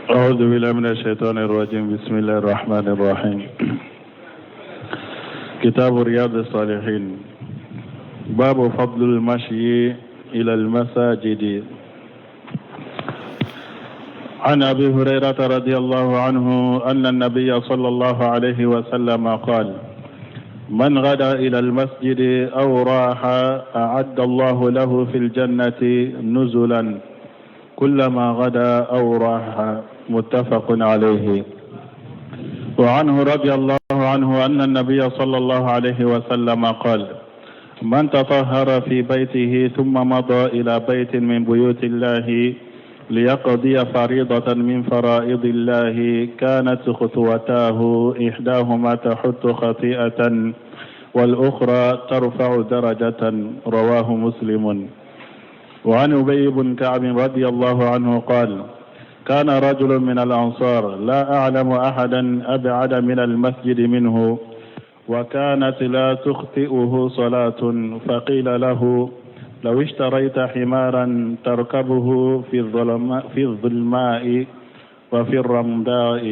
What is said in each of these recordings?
أعوذ بالله من الشيطان الرجيم. بسم الله الرحمن الرحيم. كتاب رياض الصالحين. باب فضل المشي إلى المساجد. عن أبي هريرة رضي الله عنه أن النبي صلى الله عليه وسلم قال: من غدا إلى المسجد أو راح أعد الله له في الجنة نزلا كلما غدا أو راح. متفق عليه. وعنه رضي الله عنه أن النبي صلى الله عليه وسلم قال: من تطهر في بيته ثم مضى إلى بيت من بيوت الله ليقضي فريضة من فرائض الله كانت خطوتاه إحداهما تحط خطيئة والأخرى ترفع درجة. رواه مسلم. وعن أبي بن كعب رضي الله عنه قال: كان رجل من الأنصار لا أعلم أحدا أبعد من المسجد منه، وكانت لا تخطئه صلاة، فقيل له: لو اشتريت حمارا تركبه في الظلماء وفي الرمضاء.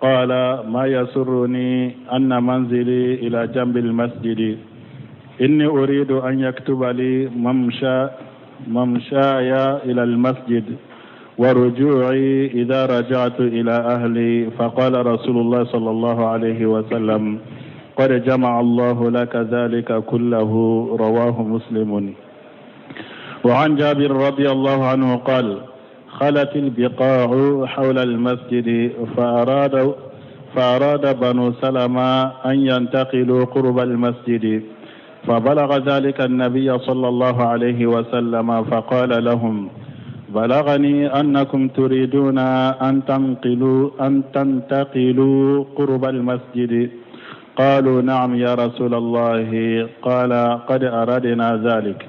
قال: ما يسرني أن منزلي إلى جنب المسجد، إني أريد أن يكتب لي ممشاي إلى المسجد ورجوعي إذا رجعت إلى أهلي. فقال رسول الله صلى الله عليه وسلم: قد جمع الله لك ذلك كله. رواه مسلم. وعن جابر رضي الله عنه قال: خلت البقاع حول المسجد، فأراد بنو سلمة أن ينتقلوا قرب المسجد، فبلغ ذلك النبي صلى الله عليه وسلم فقال لهم: بلغني أنكم تريدون أن تنتقلوا قرب المسجد. قالوا: نعم يا رسول الله. قال: قد أردنا ذلك.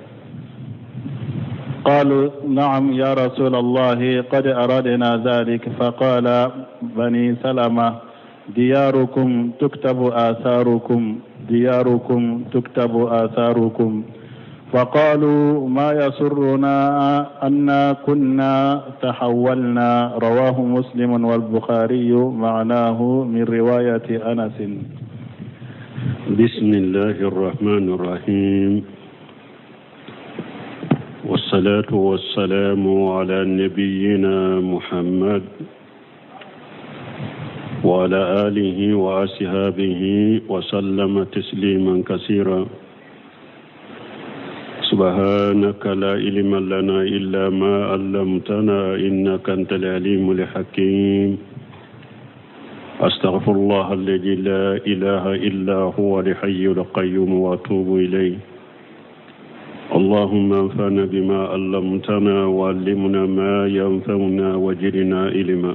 قالوا: نعم يا رسول الله قد أردنا ذلك. فقال: بني سلمة، دياركم تكتب آثاركم، دياركم تكتب آثاركم. فقالوا: ما يسرنا أن كنا تحولنا. رواه مسلم والبخاري معناه من رواية أنس. بسم الله الرحمن الرحيم، والصلاة والسلام على نبينا محمد وعلى آله وأصحابه وسلم تسليما كثيرا. سبحانك لا علم لنا إلا ما علمتنا إنك أنت العليم الحكيم. أستغفر الله الذي لا إله إلا هو الحي القيوم وأتوب إليه. اللهم انفعنا بما علمتنا وعلمنا ما ينفعنا وزدنا علما.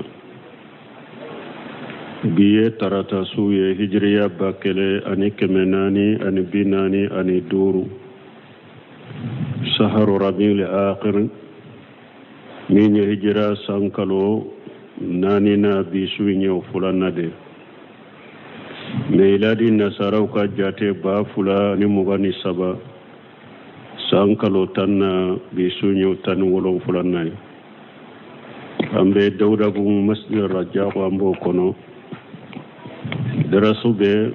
Bi ye tarata su ye, hijiriya 1445, saharu rabiul akhir, min ye hijira san kalo naani na, bi su in ye o fulanna de. Miladi nasaraw ka jate 2023, san kalo 10 na, bi su in ye o 17nan ye. An bɛ Dawudabugu masjid Rajako, an b'o kɔnɔ. Darasu bɛ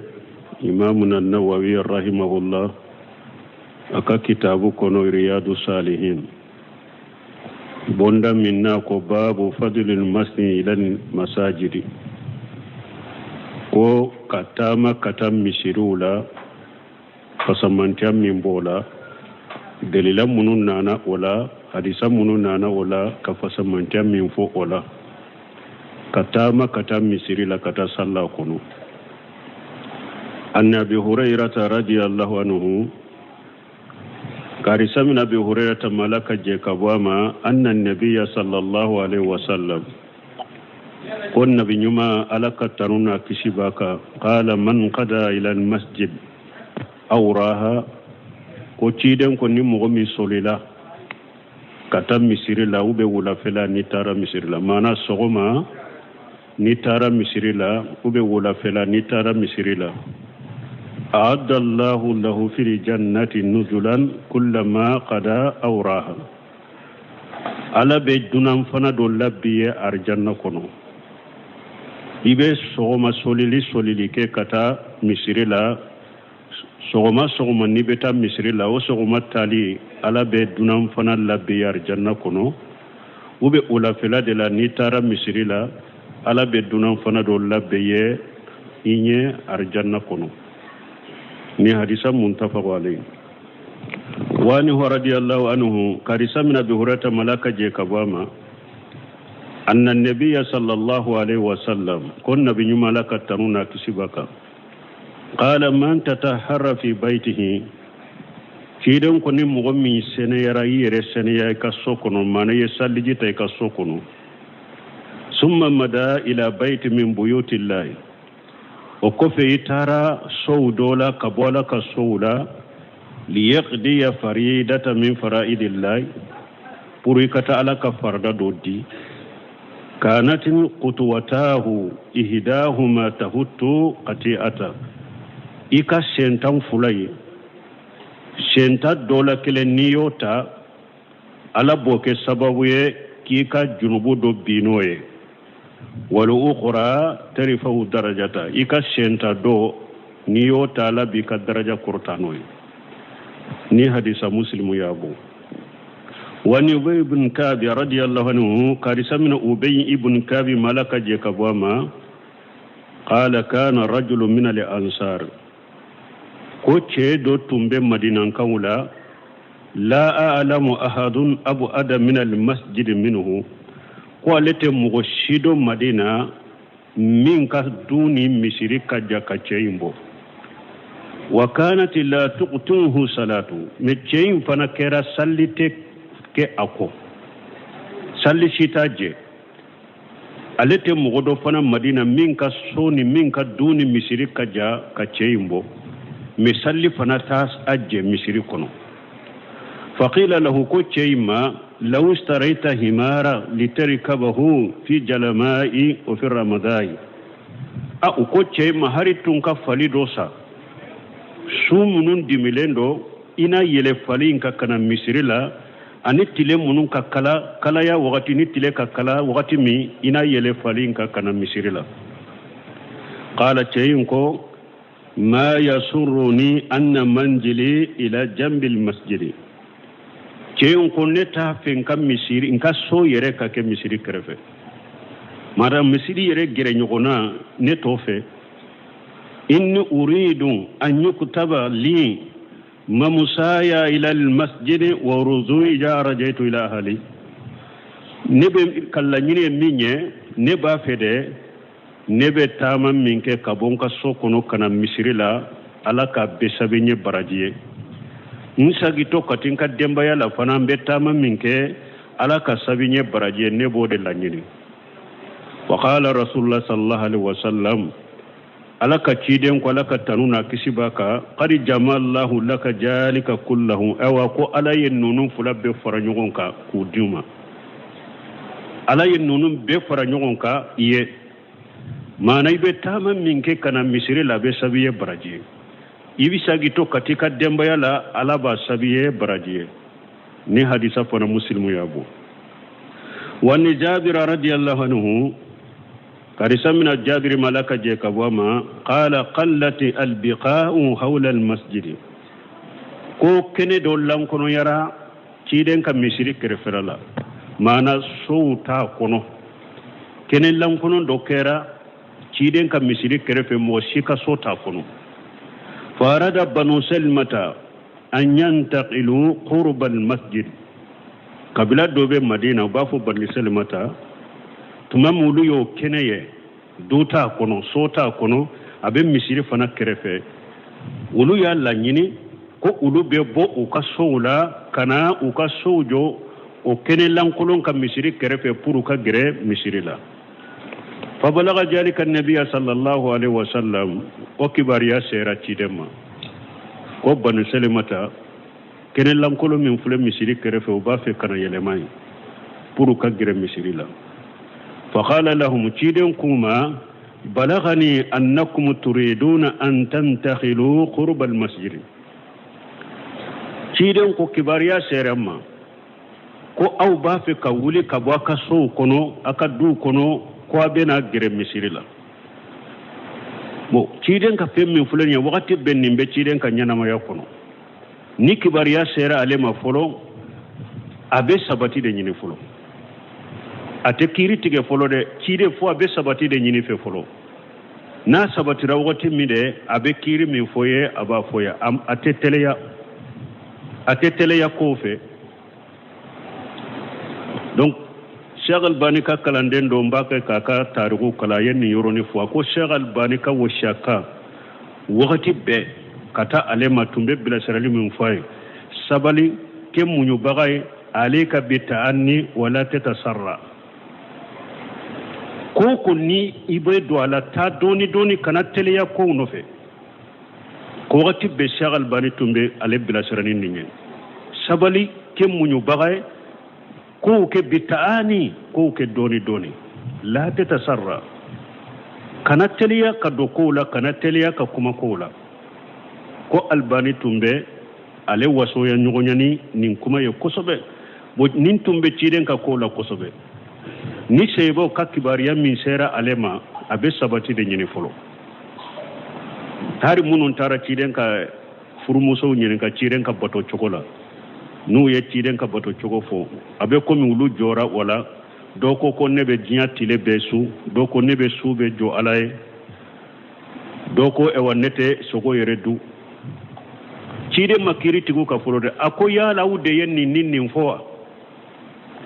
imamuna Nawawi rahimahullah a ka kitabu kɔnɔ, Riyadu Salihin, bonda min n'a ko babu fadlil masjid ila masajidi, ko ka taama ka taa misiriw la, fasamantiya min b'o la, delila minnu nana o la, hadisa minnu nana o la, ka fasamantiya min fɔ o la, ka taama ka taa misiri la, ka taa salla kɔnɔ. An Abi Hurairata radiyallahu anhu, karisa min Abi Hurairata malaka jɛ ka bɔ a ma, anna nabiya sallallahu alaihi wasallam, ko nabi ɲuman, Ala ka tanu n'a kisi b'a kan, qala man qada ila masjid aw raha, ko ciden ko ni mɔgɔ min solila ka taa misiri la, u bɛ wulafɛla n'i taara misiri la, maana sɔgɔma n'i taara misiri la, u bɛ wulafɛla n'i taara misiri la, أعد الله له في الجنة نزلا كلما قدا أو راها. Ala bɛ dunan fana dɔ labɛn i ye arijanna kɔnɔ. I bɛ sɔgɔma solili solili kɛ ka taa misiri la. Sɔgɔma sɔgɔma n'i bɛ taa misiri la, o sɔgɔma taali, Ala bɛ dunan fana labɛn i ye arijanna kɔnɔ. U bɛ wulafɛla de la, n'i taara misiri la, Ala bɛ dunan fana dɔ labɛn i ye i ɲɛ arijanna kɔnɔ. Ni hadisa muntafaqu alayhi. Wa anhu radiyallahu anhu, karisa mina Abi Hurayra ma, Ala ka jɛ ka bɔ a ma, anna nabiya sallallahu alaihi wasallam, ko nabi ɲuman, Ala ka tanu n'a kisi b'a kan, qala man tatahara fi baitihi. Ciden ko ni mɔgɔ min sɛnɛyara, i yɛrɛ sɛnɛya i ka so kɔnɔ, maana i ye saliji ta i ka so kɔnɔ, summa mada ila baiti min buyutillahi, o kɔfɛ i taara sow dɔ la ka bɔ Ala ka sow la, liyaqdiya faridata min faraidillahi, pour i ka taa Ala ka farida dɔ di, kanatin kutuwatahu ihdahuma tahuttu qati'ata, i ka sentan fila ye, senta dɔ la kelen n'i y'o ta, Ala b'o kɛ sababu ye k'i ka junubu dɔ bin n'o ye, wal ukhra tarifau darajata, i ka senta dɔ n'i y'o ta, Ala b'i ka daraja kɔrɔta n'o ye. Ni hadisa Muslimu y'a bɔ. Wa ni Ubay ibn Kabi radiyallahu anhu, karisa mina Ubay ibn Kabi ma, Ala ka jɛ ka bɔ a ma, qala kana rajulu min al ansar, ko cɛ dɔ tun bɛ Madinankaw la, la a'lamu ahadun ab'ada min al masjid minhu, ko ale tɛ mɔgɔ si dɔn Madina min ka du ni misiri ka jan ka cɛ in bɔ. Wa kanat la tuqtuhu salatu, mais cɛ in fana kɛra salli tɛ kɛ a kɔ, salli si t'a jɛ. Ale tɛ mɔgɔ dɔ fana Madina min ka so ni min ka du ni misiri ka jan ka cɛ in bɔ, mais salli fana t'a a jɛ misiri kɔnɔ. Faqila lahu, ko cɛ in ma, law istarayta himara litarkabahu fi jalama'i wa fi ramadai. A u ko cɛ in ma, hari tun ka fali dɔ sa, su minnu dimilen don, i na yɛlɛ fali in ka kana misiri la, ani tile minnu ka kala kalaya wagati, ni tile ka kala wagati min, i na yɛlɛ fali in ka kana misiri la. Qala, cɛ in ko, ma yasurruni anna manjili ila jambil masjidi. Cɛ in ko ne t'a fɛ n ka misiri, n ka so yɛrɛ ka kɛ misiri kɛrɛfɛ, mara misiri yɛrɛ gɛrɛ ɲɔgɔn na, ne t'o fɛ. Inni uridu an yuktaba li mamusaya ila almasjidi wa ruzui ja rajaitu ila ahli. Ne bɛ ka laɲini ye min ye, ne b'a fɛ dɛ, ne bɛ taama min kɛ ka bɔ n ka so kɔnɔ ka na misiri la, Ala k'a bɛɛ sɛbɛn n ye baraji ye. N sagitɔ ka taa n ka denbaya la fana, n bɛ taama min kɛ, Ala ka sɛbɛn n ye baraji ye, ne b'o de laɲini. Wa qala rasulullah sallallahu alaihi wasallam, Ala ka ciden ko, Ala ka tanu n'a kisi b'a kan, qad jama Allahu laka jalika kullahu. Ayiwa, ko Ala ye ninnu fila bɛɛ fara ɲɔgɔn kan k'u di ma. Ala ye ninnu bɛɛ fara ɲɔgɔn kan i ye, maana i bɛ taama min kɛ ka na misiri la, a bɛ sɛbɛn i ye baraji ye. I bɛ sagitɔ ka t'i ka denbaya la, Ala b'a sɛbɛn i ye baraji ye. Ni hadisa fana Muslimu y'a bɔ. Wa ni Jabira radiyallahu anhu, karisa mina Jabiri ma, Ala ka jɛ ka bɔ a ma, qala qallati albiqa'u hawla almasjidi, ko kɛnɛ dɔ lankɔnɔyara ciden ka misiri kɛrɛfɛla la, maana sow t'a kɔnɔ. Kɛnɛ lankɔnɔ dɔ kɛra ciden ka misiri kɛrɛfɛ, mɔgɔ si ka so t'a kɔnɔ. Fa arada banu Salimata an yantaqilu qurba almasjid. Kabila dɔ bɛ Madina, u b'a fɔ banu Salimata. Tuma min olu y'o kɛnɛ ye, du t'a kɔnɔ, so t'a kɔnɔ, a bɛ misiri fana kɛrɛfɛ, olu y'a laɲini ko olu bɛ bɔ u ka sow la ka na u ka sow jɔ o kɛnɛ lankolon ka misiri kɛrɛfɛ pour ka gɛrɛ misiri la. Fabalaga jalika nabiya sallallahu alaihi wasallam, o kibaruya sera ciden ma ko banu Selimata, kɛnɛ lankolon min filɛ misiri kɛrɛfɛ, u b'a fɛ ka na yɛlɛma ye pour ka gɛrɛ misiri la. Faqala lahum, ciden k'u ma, balagani annakum turiduna an tantakhilu qurba almasjid. Ciden ko kibaruya sera ma. Ko aw b'a fɛ ka wuli ka bɔ a ka sow kɔnɔ, a ka duw kɔnɔ, ko a bɛna gɛrɛ misiri la. Bon, ciden ka fɛn min filɛ nin ye, wagati bɛɛ nin bɛ ciden ka ɲɛnamaya kɔnɔ. Ni kibaruya sera ale ma fɔlɔ, a bɛ sabati de ɲini fɔlɔ. A tɛ kiiri tigɛ fɔlɔ dɛ, ciden fo a bɛ sabati de ɲini fɛ fɔlɔ. N'a sabatira wagati min dɛ, a bɛ kiiri min fɔ ye, a b'a fɔ ye. A tɛ teliya, a tɛ teliya kow fɛ. Donc Cheikh Albani ka kalanden dɔ n b'a kɛ k'a ka tariku kalan, a ye nin yɔrɔnin fɔ. A ko Cheikh Albani ka wɔsiya kan wagati bɛɛ ka taa ale ma tun bɛ bilasirali min fɔ a ye: sabali, kɛ muɲubaga ye, alayka bi ta'anni wala tatasarra. Ko ko ni i bɛ don a la, taa dɔɔni dɔɔni, kana teliya kow nɔfɛ. Ko wagati bɛɛ Cheikh Albani tun bɛ ale bilasira ni nin ye: sabali, kɛ muɲubaga ye, kow kɛ bi ta'ani, kow kɛ dɔɔni dɔɔni, la tatasarra, kana teliya ka don kow la, kana teliya ka kuma kow la. Ko Albani tun bɛ ale wasoya ɲɔgɔnya ni nin kuma ye kosɛbɛ. Bon, nin tun bɛ ciden ka kow la kosɛbɛ. Ni seyibaw ka kibaruya min sera ale ma, a bɛ sabati de ɲini fɔlɔ. Hari minnu taara ciden ka furumusow ɲininka ciden ka bato cogo la, n'u ye ciden ka bato cogo fɔ, a bɛ komi olu jɔra o la. Dɔw ko ko ne bɛ diɲɛ tile bɛɛ su, dɔw ko ne bɛ su bɛɛ jɔ Ala ye, dɔw ko ɛwa ne tɛ sogo yɛrɛ dun. Ciden ma kiiri tigiw ka fɔlɔ dɛ, a ko yala aw de ye nin ni nin fɔ wa?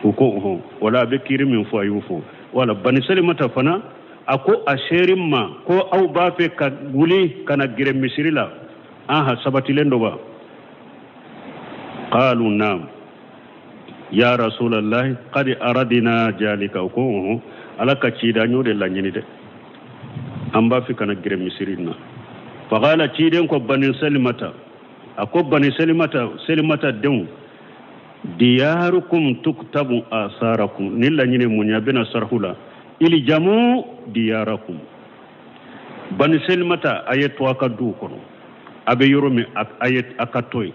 U ko ɔhɔn. Wala a bɛ kiiri min fɔ, a y'o fɔ. Wala Bani Salimata fana, a ko a seri ma ko aw b'a fɛ ka wuli ka na gɛrɛ misiri la, an ha sabatilen dɔ wa? Qalu naam ya Rasulallah, qad aradina jalika. O ko ɔhɔn, Ala ka ciden, an y'o de laɲini dɛ, an b'a fɛ ka na gɛrɛ misiri na. Faqala, ciden ko Bani Salimata, a ko Bani Salimata, Salimata denw, diyarukum tuktabu asarakum. Ni laɲini mun ye, a bɛna sarahu la. Iljamu diyarakum, Bani Salimata, a ye to a ka duw kɔnɔ, a bɛ yɔrɔ min, a ye a ka to yen.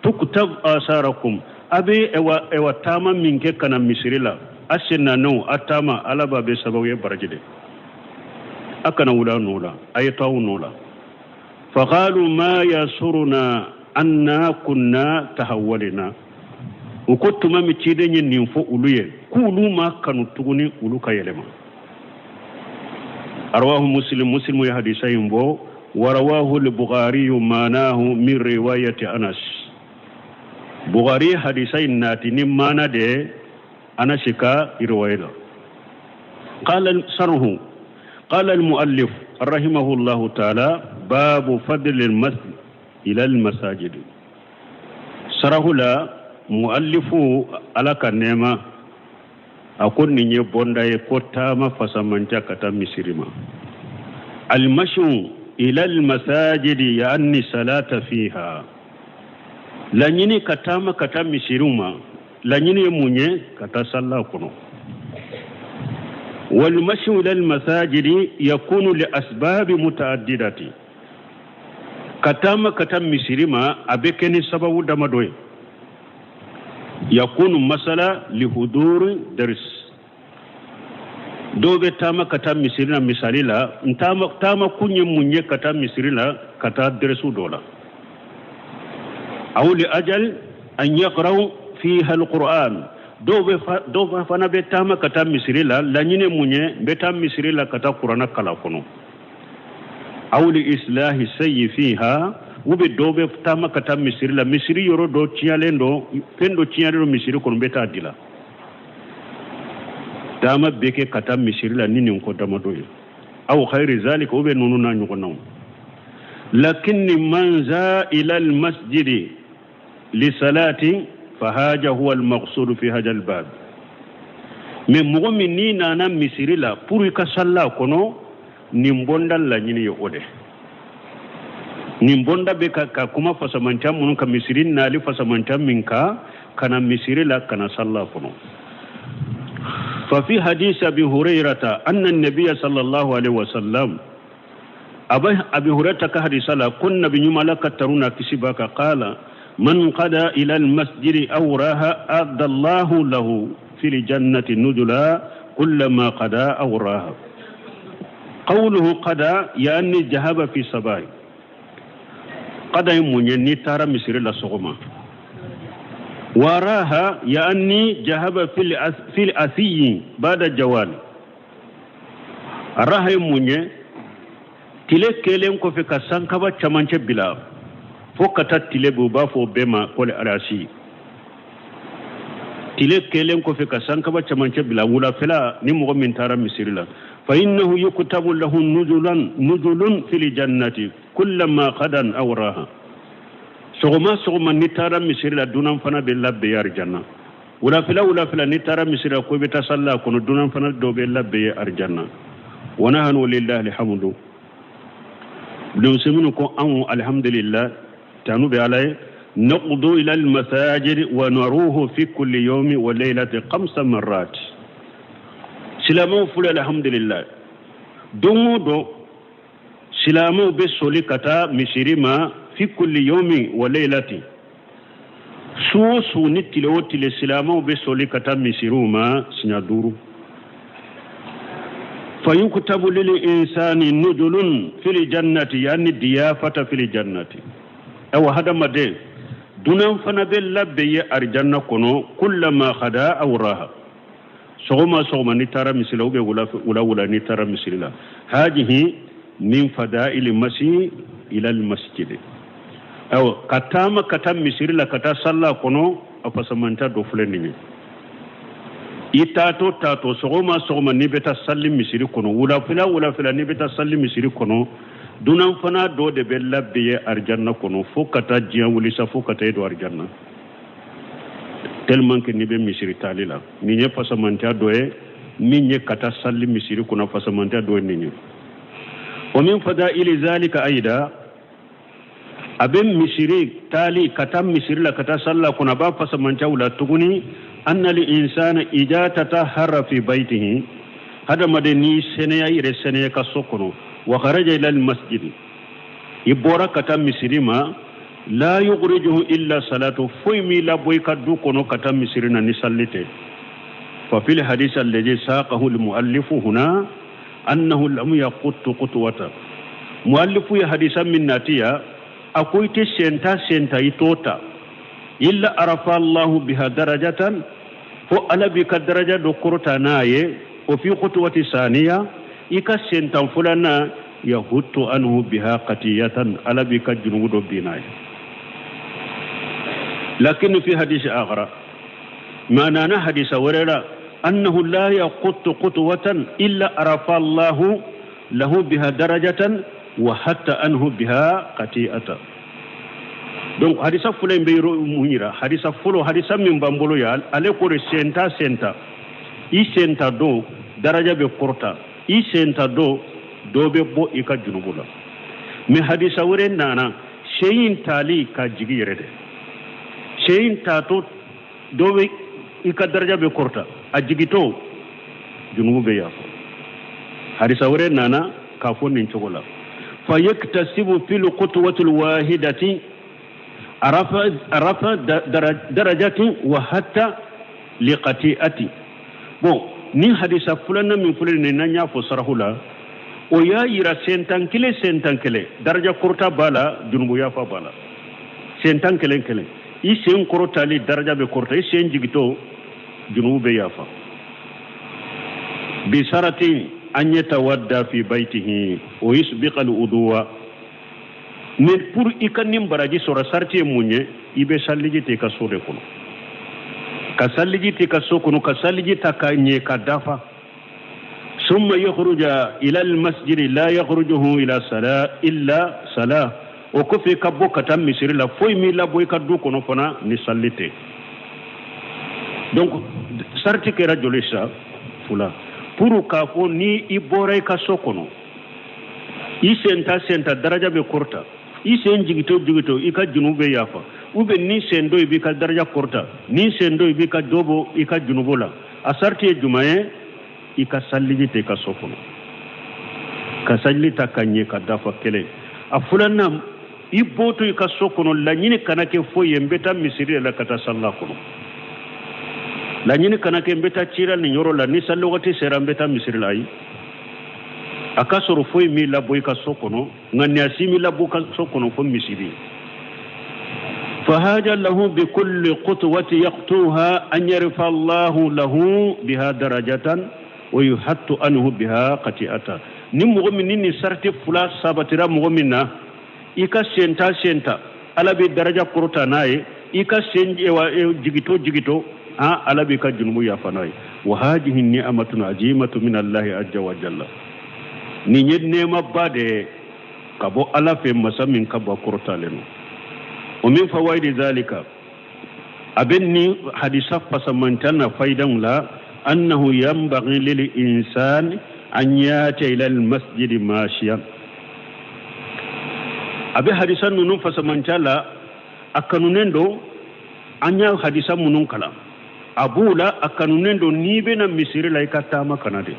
Tuktabu asarakum, a bɛ ɛwa ɛwa taama min kɛ ka na misiri la, a sen naaniw a taama, Ala b'a bɛ sababu ye baraji de. A kana wuli a nɔ la, a ye to aw nɔ la. Faqalu ma yasuruna anna kunna tahawwalina. U ko tuma min ciden ye nin fɔ olu ye, k'olu ma kanu tuguni olu ka yɛlɛma. Arwahu Muslim, Muslimu ye hadisa in bɔ. Warawahu al-Bukhari maanahu min riwayati Anas. Bukhari hadisa in nati ni maana de Anas ka riwaya la. Qala sarhu, qala al-muallif rahimahullahu ta'ala, babu fadl al-masjid ila al-masajid. Sarahu la, muallifu Ala ka nɛɛma, a ko nin ye bɔnda ye ko taama fasamanca ka taa misiri ma. Almashu ila almasajidi yaani salata fiha. Laɲini ka taama ka taa misiriw ma, laɲini ye mun ye? Ka taa salla kɔnɔ. Walmashu ila almasajidi yakunu li asbabi mutaaddidati. Ka taama ka taa misiri ma, a bɛ kɛ ni sababu damadɔ ye. Yakunu masala lihuduri daris. Dɔw bɛ taama ka taa misiri la, misali la, n taama taama kun ye mun ye ka taa misiri la? Ka taa dɛrɛsu dɔ la. Aw li ajal an yaqra'u fiha alquran. Dɔw bɛ dɔw fana bɛ taama ka taa misiri la, laɲini mun ye? N bɛ taa misiri la ka taa kuranɛ kalan kɔnɔ. Aw li islahi sayyi fiha. U bɛ dɔw bɛ taama ka taa misiri la, misiri yɔrɔ dɔ tiɲɛlen don, fɛn dɔ tiɲɛlen don misiri kɔnɔ, n bɛ taa dila. Taama bɛ kɛ ka taa misiri la ni nin ko damadɔ ye. Aw khayri zalika, u bɛ ninnu n'a ɲɔgɔnnaw. Lakinni man za ila almasjidi li salati fahaja huwa almaqsudu fi haja albab. Mais mɔgɔ min n'i nana misiri la pour i ka salla kɔnɔ, nin bɔnda laɲini ye o de. Nin bɔnda bɛ ka kuma fasamanca minnu ka misiri nali fasamanca min kan, ka na misiri la ka na salla kɔnɔ. Fa fi hadisi Abi Hurairata anna nabiya sallallahu alaihi wasallam, Abi Hurairata ka hadisa la ko nabi ɲuman, Ala ka tanu n'a kisi b'a kan, qala Man qada ila almasjidi aw raha adda Allahu lahu fil jannati nuzula kullama qada aw raha. Qawluhu qada yani jahaba fi sabahi. Qada ye mun ye? N'i taara misiri la sɔgɔma. Wa raha yani jahaba fil asiyi bada jawali. Raha ye mun ye? Tile kelen kɔfɛ ka sankaba camancɛ bila fo ka taa tile bin, u b'a fɔ o bɛɛ ma ko alasi. Tile kelen kɔfɛ ka sankaba camancɛ bila wulafɛla, ni mɔgɔ min taara misiri la, fa innahu yuktabu lahu nuzulan nuzulun fil jannati kullama qadan aw raha. Sɔgɔma sɔgɔma n'i taara misiri la, dunan fana bɛ labɛn arijanna. Wulafɛla wulafɛla n'i taara misiri la ko i bɛ taa sali a kɔnɔ, dunan fana dɔ bɛ labɛn arijanna. Wa nahnu lillahi alhamdu. Denmisɛnninw ko anw alhamdulillah, tanu bɛ ala ye. Naqdu ila almasajid wa naruhu fi kulli yawmi wa laylati khamsa marrat. Silamɛw filɛ, alhamdulillah, don o don silamɛw bɛ soli ka taa misiri ma. Fi kulli yawmi wa laylati, su o su ni tile o tile, silamɛw bɛ soli ka taa misiriw ma siɲɛ duuru. Fayuktabu lil insani nujulun fil jannati, yani diyafata fil jannati. Awa hadamaden dunan fana bɛ labɛn ye arijanna kɔnɔ kullama khada aw raha. Sɔgɔma sɔgɔma n'i taara misiri la, ou bien wula wula n'i taara misiri la. Hadihi min fadaili masi ila al masjid. Awa ka taama ka taa misiri la ka taa salla kɔnɔ, a fasamanta dɔ filɛ nin ye. I taatɔ taatɔ sɔgɔma sɔgɔma n'i bɛ taa sali misiri kɔnɔ, wulafɛla wulafɛla n'i bɛ taa sali misiri kɔnɔ, dunan fana dɔ de bɛ labɛn ye arijanna kɔnɔ fo ka taa diɲɛ wuli sa, fo ka taa e don arijanna, tellement que n'i bɛ misiri taali la. Nin ye fasamantiya dɔ ye min ye ka taa sali misiri kɔnɔ, fasamantiya dɔ ye nin ye. Wa min fadaili zalika ayida, a bɛ misiri taali ka taa misiri la ka taa sali la kɔnɔ, a b'a fasamantiyaw la tuguni. Anna al insana ida tatahara fi baytihi, hadamaden n'i sɛnɛya, i yɛrɛ sɛnɛya ka so kɔnɔ, wa kharaja ila al masjid, i bɔra ka taa misiri ma, la yukhrijuhu illa salatu, foyi m'i labɔ i ka du kɔnɔ ka taa misiri na ni salli tɛ. Fa fil hadith alladhi saqahu al muallifu huna annahu lam yaquttu qutwata. Muallifu ye hadisa min nati ya, a ko i tɛ senta senta i t'o ta illa arafa allahu biha darajatan, fo ala b'i ka daraja dɔ kɔrɔta n'a ye. O fi khutwati saniya, i ka sentan filanan, yahuttu anhu biha qatiyatan, ala b'i ka junubu dɔ bin n'a ye. Lakin fi hadisi akhara, maanana hadisa wɛrɛ la, annahu la yaquttu qutwatan illa arafa allahu lahu biha darajatan wa hatta anhu biha qati'ata. Donc hadisa fɔlɔ in bɛ yɔrɔ mun yira? Hadisa fɔlɔ, hadisa min b'an bolo yan, ale ko de senta senta, i senta don daraja bɛ kɔrɔta, i senta don dɔ bɛ bɔ i ka junubu la. Mais hadisa wɛrɛ nana sen in tali ka jigi yɛrɛ de, sen in taatɔ dɔ bɛ i ka daraja bɛ kɔrɔta, a jigitɔ junubu bɛ yafa. Hadisa wɛrɛ nana k'a fɔ nin cogo la: fa yaktasibu fil khutwati wahidati arafa arafa darajatin wa hatta liqati'ati. Bon, ni hadisa filanan min filɛ nin n'an y'a fɔ sarahu la, o y'a yira sentan kelen sentan kelen daraja kɔrɔta b'a la, junubu yafa b'a la. Sentan kelen kelen, i sen kɔrɔtali daraja bɛ kɔrɔta, i sen jigitɔ junubu bɛ yafa. Bisaratin an yatawadda fi baytihi o yusbiqa al uduwa. Mais pour i ka nin baraji sɔrɔ, sariti ye mun ye? I bɛ saliji ta i ka so de kɔnɔ, ka saliji ta i ka so kɔnɔ, ka saliji ta ka ɲɛ ka dafa. Summa yakhruja ila al masjidi la yakhrujuhu ila sala illa sala. O kɔfɛ ka bɔ ka taa misiri la, foyi m'i labɔ i ka du kɔnɔ fana ni salli tɛ. Donc sariti kɛra joli sa? Fila. Pour k'a fɔ ni i bɔra i ka so kɔnɔ, i senta senta daraja bɛ kɔrɔta, i sen jigito jigito i ka junubu bɛ yafa, ou bien ni sen dɔ i b'i ka daraja kɔrɔta, ni sen dɔ i b'i ka dɔ bɔ i ka junubu la. A sariti ye jumɛn ye? I ka saliji ta i ka so kɔnɔ, ka saliji ta ka ɲɛ ka dafa kelen. A filanan, I bɔtɔ i ka so kɔnɔ, laɲini kana kɛ foyi ye, n bɛ taa misiri de la ka taa sali la kɔnɔ. Laɲini kana kɛ n bɛ taa ci la nin yɔrɔ la, ni sali wagati sera n bɛ taa misiri la. Ayi, a ka sɔrɔ foyi m'i labɔ i ka so kɔnɔ, nka nin si m'i labɔ ka so kɔnɔ fo misiri. Fahaja lahu bi kulli khutwati yaqtuha an yarfa Allahu lahu biha darajatan wa yuhattu anhu biha qati'ata. Ni mɔgɔ min ni nin sarati fila sabatira mɔgɔ min na, i ka senta senta Ala bɛ daraja kɔrɔta n'a ye, i ka sen jigito jigito han Ala b'i ka junumu yafa n'a ye. Wa hadihi ni'matun azimatu min Allahi azza wa jalla. Nin ye nɛɛmaba de ye ka bɔ Ala fɛ, masa min ka bon kɔrɔtalen don. O min fawaidi zalika, a bɛ nin hadisa fasamanta na fayidaw la, annahu yanbaghi lil insan an yati ila al masjidi mashiyan. A bɛ hadisa ninnu fasamanta la, a kanunen don, an y'a hadisa minnu kalan a b'u la, a kanunen don n'i bɛna misiri la i ka taama kana de.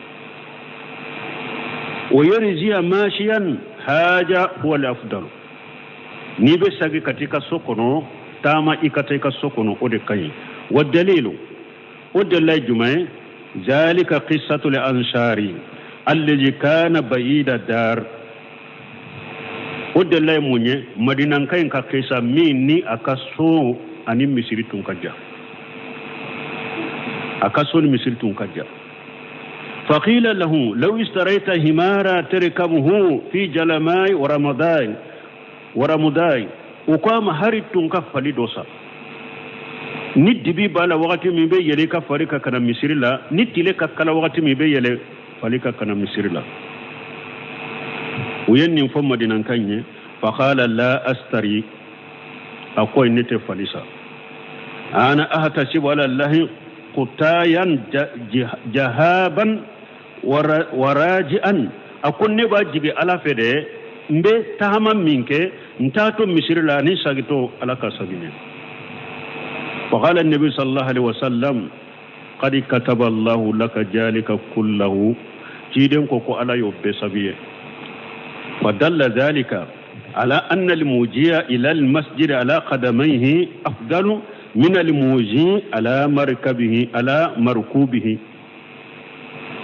O yarji'a mashiyan haja huwa al afdal. N'i bɛ sagi ka t'i ka so kɔnɔ, taama i ka taa i ka so kɔnɔ, o de ka ɲi. Wa dalilu, o dalila ye jumɛn ye? Zalika qissatul ansari allazi kana ba'ida dar. O dalila ye mun ye? Madinanka in ka kisa min ni a ka so ani misiri tun ka jan, a ka so ni misiri tun ka jan. Faqila lahu law istarayta himara tarkabuhu fi jalamai wa ramadan wa ramudai. O ko a ma hari tun ka fali dɔ san, ni dibi b'a la wagati min bɛ yɛlɛ i ka fali kan ka na misiri la, ni tile ka kala wagati min bɛ yɛlɛ fali kan ka na misiri la. U ye nin fɔ madinanka in ye. Faqala la astari, a ko ne tɛ fali san. Ana ahtasibu ala allahi qutayan jahaban waraji'an. A ko ne b'a jigi Ala fɛ dɛ, n bɛ taama min kɛ n taatɔ misiri la ani sagitɔ Ala ka saginɛ. Faqala nabi sallallahu alaihi wasallam qad kataba Allahu laka jalika kullahu. Ciden ko ko Ala y'o bɛɛ sabi ye. Fadalla dhalika ala anna al-muji'a ila al-masjid ala qadamayhi afdalu min al-muji ala markabihi ala markubihi.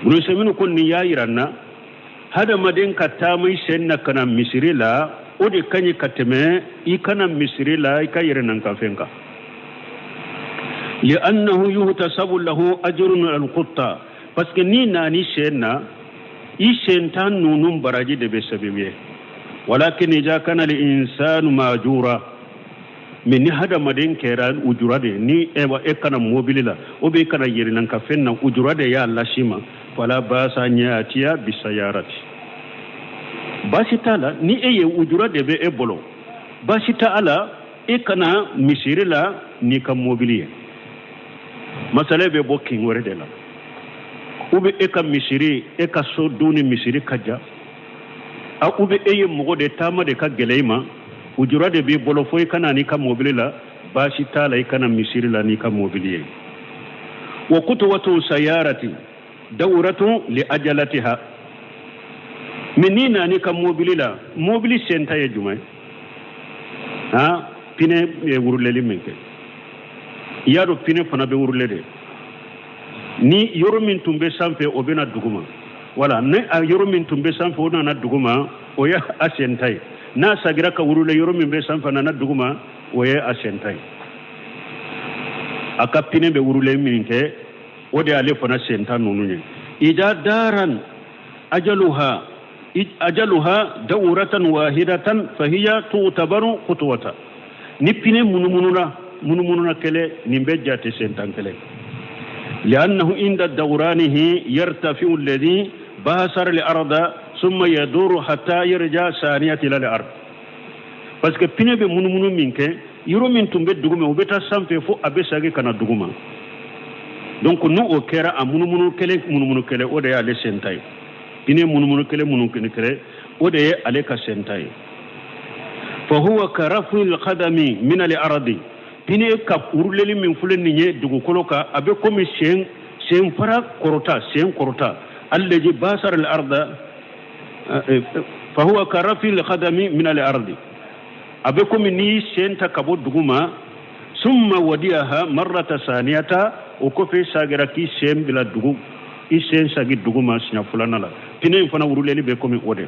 Burusɛminu ko nin y'a yira n na hadamaden ka taama i sen na ka na misiri la, o de ka ɲi ka tɛmɛ i kana misiri la i ka yɛrɛ nankanfɛn kan. Li'annahu yuhtasabu lahu ajrun al-qutta, parce que n'i nana i sen na, i sen ta ninnu baraji de bɛ sɛbɛn ye. Walakin idha kana al-insanu majura, mais ni hadamaden kɛra ujura de, ni e kana mobili la ou bien e kana yɛrɛnankafɛn na, ujura de y'a las'i ma. Fala basa ɲatiya bisayarati, baasi t'a la ni e ye ujura de bɛ e bolo, baasi t'a la e kana misiri la n'i ka mobili ye. Masala bɛ bɔ kin wɛrɛ de la, ou bien e ka misiri, e ka so dun ni misiri ka jan, a ou bien e ye mɔgɔ de taama de ka gɛlɛ i ma, ujura de b'i bolo fo i kana n'i ka mobili la, baasi t'a la i kana misiri la n'i ka mobili ye. Wa kutuwatu sayarati dawratu li ajalatiha. Mais n'i nana i ka mobili la, mobili senta ye jumɛn ye? Han, pine ye wuruleli min kɛ, i y'a dɔn pine fana bɛ wurule de. Ni yɔrɔ min tun bɛ sanfɛ o bɛ na duguma, wala ni a yɔrɔ min tun bɛ sanfɛ o nana duguma, o ye a senta ye. N'a sagira ka wurule yɔrɔ min bɛ sanfɛ nana duguma, o ye a senta ye. A ka pine bɛ wurule min kɛ, o de y'ale fana senta ninnu ye. Ida daran ajaluha ajaluha dawratan wahidatan fahiya tu'tabaru khutwata. Ni pine munumununa munumununa kɛlɛ, nin bɛ jate sentan kɛlɛ. Li'annahu inda dawranihi yartafi'u alladhi basara al-arda summa yaduru hatta yarja saniyati ila al-ard. Parce que pine bɛ munumunu min kɛ, yɔrɔ min tun bɛ duguma o bɛ taa sanfɛ fo a bɛ segin ka na duguma. Donc n'o o kɛra a munumunu kelen munumunu kelen, o de y'ale senta ye. Pine munumunu kelen munumunu kelen, o de ye ale ka senta ye. Fa huwa ka rafil qadami min al-ardi. Pine ka wuruleli min filɛ nin ye dugukolo kan, a bɛ komi sen senfara kɔrɔta, sen kɔrɔta. Allazi basara al-arda fa huwa ka rafil qadami min al-ardi. A bɛ komi n'i y'i sen ta ka bɔ dugu ma, summa wadiyaha marrata saniyata, o kɔfɛ i sagira k'i sen bila dugu, i sen sagi dugu ma siɲɛ filanan la. Pine in fana wuruleli bɛ komi o de.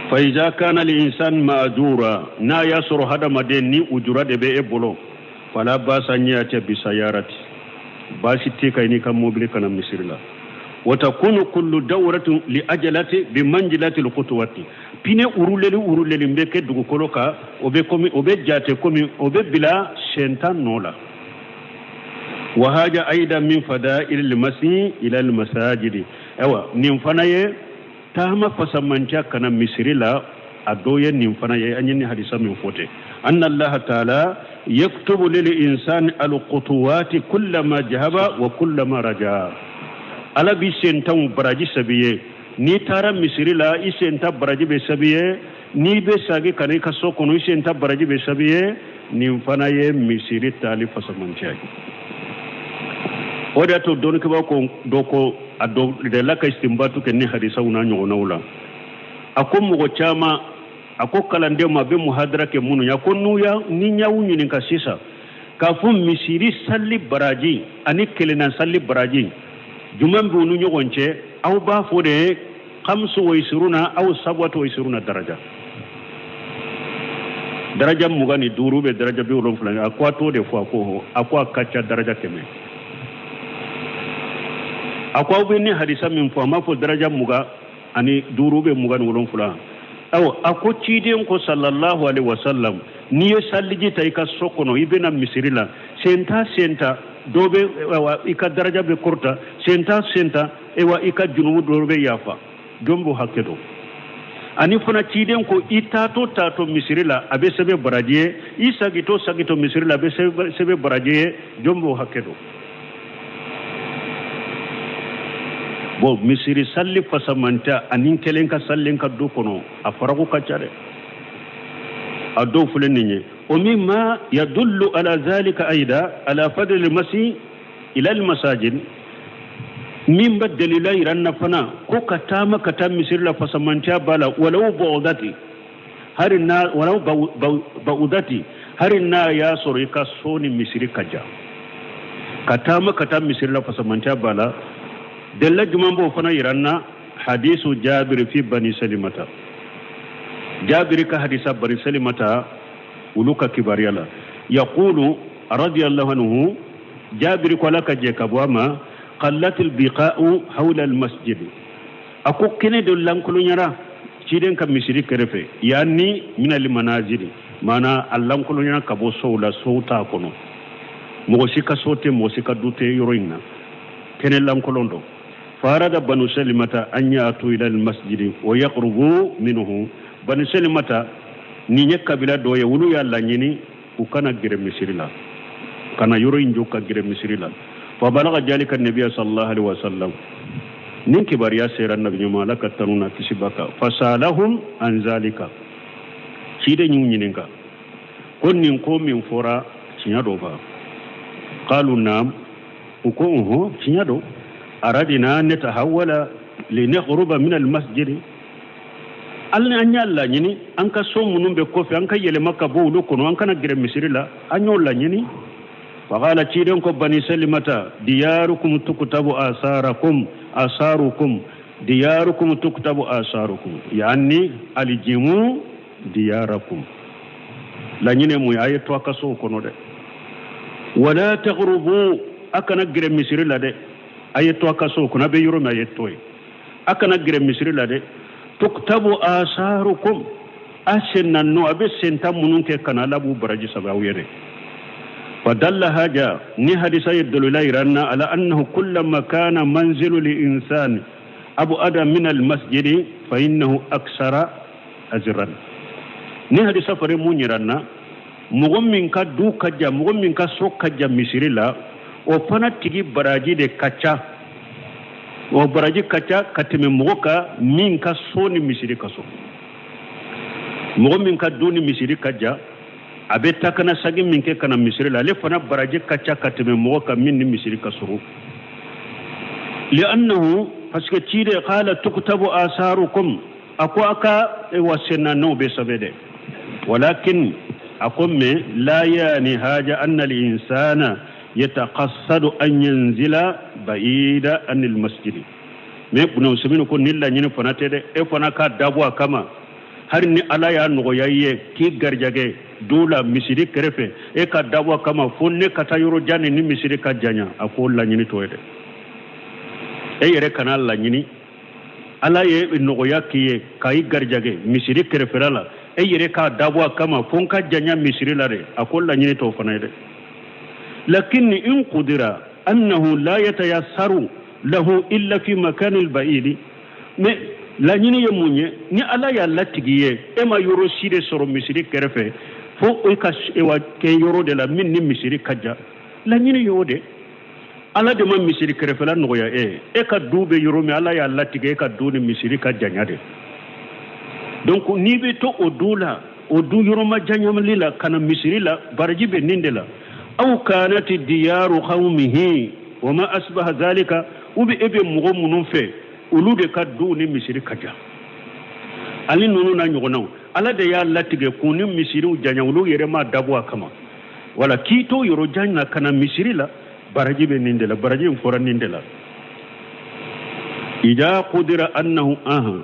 Fa iza kana al-insan ma'jura, n'a y'a sɔrɔ hadamaden ni ujura de bɛ e bolo, fala basa an ya'tiya bi sayarati, baasi tɛ kan i n'i ka mobili ka na misiri la. Wa takunu kullu dawratin li ajalati bi manjilati al-khutwati, pine uruleli uruleli bɛ kɛ dugukolo kan, o bɛ komi, o bɛ jate komi o bɛ bila senta nɔ la. Wa haja aida min fada'il al-masi ila al-masajidi, ayiwa nin fana ye taama fasamanca ka na misiri la, a dɔ ye nin fana ye. An ye nin hadisa min fɔ ten, anna allaha taala yaktubu lil insani alqutuwati kullama jahaba wa kullama raja, Ala b'i sentanw baraji sɛbɛn i ye. N'i taara misiri la, i senta baraji bɛ sɛbɛn i ye. N'i bɛ sagi ka na i ka so kɔnɔ, i senta baraji bɛ sɛbɛn i ye. Nin fana ye misiri taali fasamantiya ye. O de y'a to dɔnnikɛbaaw ko dɔ ko a dɔ delila ka istinbatu kɛ ni hadisaw n'a ɲɔgɔnnaw la. A ko mɔgɔ caman, a ko kalandenw ma, a bɛ muhadara kɛ minnu ye, a ko n'u y'a ni n y'aw ɲininka sisan k'a fɔ misiri sali baraji ani kelenna sali baraji jumɛn b'u ni ɲɔgɔn cɛ, aw b'a fɔ de kamsu wa isiruna aw sabatu wa isiruna daraja, daraja 25 bɛ daraja 70. A ko a t'o de fɔ, a ko a ka ca daraja 100. A ko aw bɛ ni hadisa min fɔ, a m'a fɔ daraja 25 bɛ 27. Ayiwa, a ko ciden ko sallallahu alaihi wasallam, n'i ye saliji ta i ka so kɔnɔ, i bɛna misiri la, senta senta dɔ bɛ, ayiwa, i ka daraja bɛ kɔrɔta, senta senta, ayiwa, i ka junubu dɔ bɛ yafa. Jɔn b'o hakɛ dɔn? Ani fana ciden ko i taatɔ taatɔ misiri la, a bɛ sɛbɛn baraji ye, i sagitɔ sagitɔ misiri la, a bɛ sɛbɛn baraji ye. Jɔn b'o hakɛ dɔn? Bon, misiri sali fasamanta ani kelen ka sali ka du kɔnɔ, a faraku ka ca dɛ. A dɔw filɛ nin ye. O mimma yadullu ala zalika aida ala fadli masi ila al masajid, min bɛ dalila yira an na fana ko ka taama ka taa misiri la fasamantiya b'a la, walaw ba'udati, hari n'a walaw ba'udati, hari n'a y'a sɔrɔ i ka so ni misiri ka jan, ka taama ka taa misiri la fasamantiya b'a la. Dalila jumɛn b'o fana yira an na? Hadisu Jabiri fi bani Salimata, Jabiri ka hadisa bani Salimata olu ka kibaruya la, yaqulu radiyallahu anhu, Jabiri ko Ala ka jɛ ka bɔ a ma, qallatil biqa'u hawla al masjid, a ko kɛnɛ dɔ lankolonyara ciden ka misiri kɛrɛfɛ, yani min al manazili, maana a lankolonyara ka bɔ sow la, sow t'a kɔnɔ, mɔgɔ si ka so tɛ, mɔgɔ si ka du tɛ yɔrɔ in na, kɛnɛ lankolon don. Farada banu salimata an ya'tu ila al masjidi wa yaqrubu minhu, banu salimata nin ye kabila dɔ ye, olu y'a laɲini u kana gɛrɛ misiri la, kana yɔrɔ in jɔ ka gɛrɛ misiri la. Fa balaga jalika nabiya sallallahu alaihi wasallam, nin kibaruya sera nabi ɲuman, Ala ka tanu na kisi b'a kan, fasalahum an zalika, ciden y'u ɲininka ko nin ko min fɔra tiɲɛ don fa? Qalu naam, u ko unhun, tiɲɛ don. Aradina natahawwala linaqruba min almasjidi, hali ni an y'a laɲini an ka so minnu bɛ kɔfɛ an ka yɛlɛma ka bɔ olu kɔnɔ, an kana gɛrɛ misiri la, an y'o laɲini. Faqala, ciden ko bani salimata, diyarukum tuktabu asarakum, asarukum, diyarukum tuktabu asarukum, yani aljimu diyarakum, laɲini mun ye, a ye to a ka sow kɔnɔ dɛ, wala taghrubu, a kana gɛrɛ misiri la dɛ, a ye to a ka sow kɔnɔ, a bɛ yɔrɔ min a ye to yen, a kana gɛrɛ misiri la dɛ, tuktabu asarukum, a senna nɔ, a bɛ senta minnu kɛ ka na, Ala b'u baraji sɛbɛn aw ye dɛ. Fadalla haja, ni hadisa ye dalila yira an na, ala annahu kullama kana manzilu li insani abu ada min al masjidi fa innahu aksara ajran. Ni hadisa fari mun yira an na, mɔgɔ min ka du ka jan, mɔgɔ min ka so ka jan misiri la, o fana tigi baraji de ka ca, o baraji ka ca ka tɛmɛ mɔgɔ kan min ka so ni misiri ka so. Mɔgɔ min ka du ni misiri ka jan, a bɛ taa kana sagi min kɛ ka na misiri la, ale fana baraji ka ca ka tɛmɛ mɔgɔ kan min ni misiri ka surun. Li'annahu, parce que ciden qala tuktabu asarukum, A ko a ka wa senna nɔw bɛ sɛbɛn dɛ, walakin a ko mais la yani haja anna al insana yataqassadu an yanzila ba'ida anil masjidi. Mais Ibn Usaymin ko nin laɲini fana tɛ dɛ, e fana ka dabɔ a kama, hali ni Ala y'a nɔgɔya i ye k'i garijɛgɛ du la misiri kɛrɛfɛ, e ka dabɔ a kama fo ne ka taa yɔrɔ jan ni misiri ka janya, a ko laɲini t'o ye dɛ. E yɛrɛ kana laɲini, Ala ye nɔgɔya k'i ye ka i garijɛgɛ misiri kɛrɛfɛla la, e yɛrɛ k'a dabɔ a kama fo n ka janya misiri la dɛ, a ko laɲini t'o fana ye dɛ. Lakin in qudira annahu la yatayassaru lahu illa fi makanil ba'idi, mais laɲini ye mun ye? Ni Ala y'a latigɛ ye, e ma yɔrɔ si de sɔrɔ misiri kɛrɛfɛ fo e ka kɛ yɔrɔ de la min ni misiri ka jan, laɲini y'o de. Ala de ma misiri kɛrɛfɛla nɔgɔya e ye, e ka du bɛ yɔrɔ min, Ala y'a latigɛ e ka du ni misiri ka janya de. Donc n'i bɛ to o du la, o du yɔrɔ ma janyamali la ka na misiri la, baraji bɛ nin de la. Aw kanati diyaru qawmihi wa ma asbaha zalika, ou bien e bɛ mɔgɔ minnu fɛ, olu de ka du ni misiri ka jan, ani ninnu n'a ɲɔgɔnnaw, Ala de y'a latigɛ k'u ni misiriw janya, olu yɛrɛ ma dabɔ a kama. Wala k'i to yɔrɔ jan na ka na misiri la, baraji bɛ nin de la, baraji in fɔra nin de la. Ida qudira annahu aha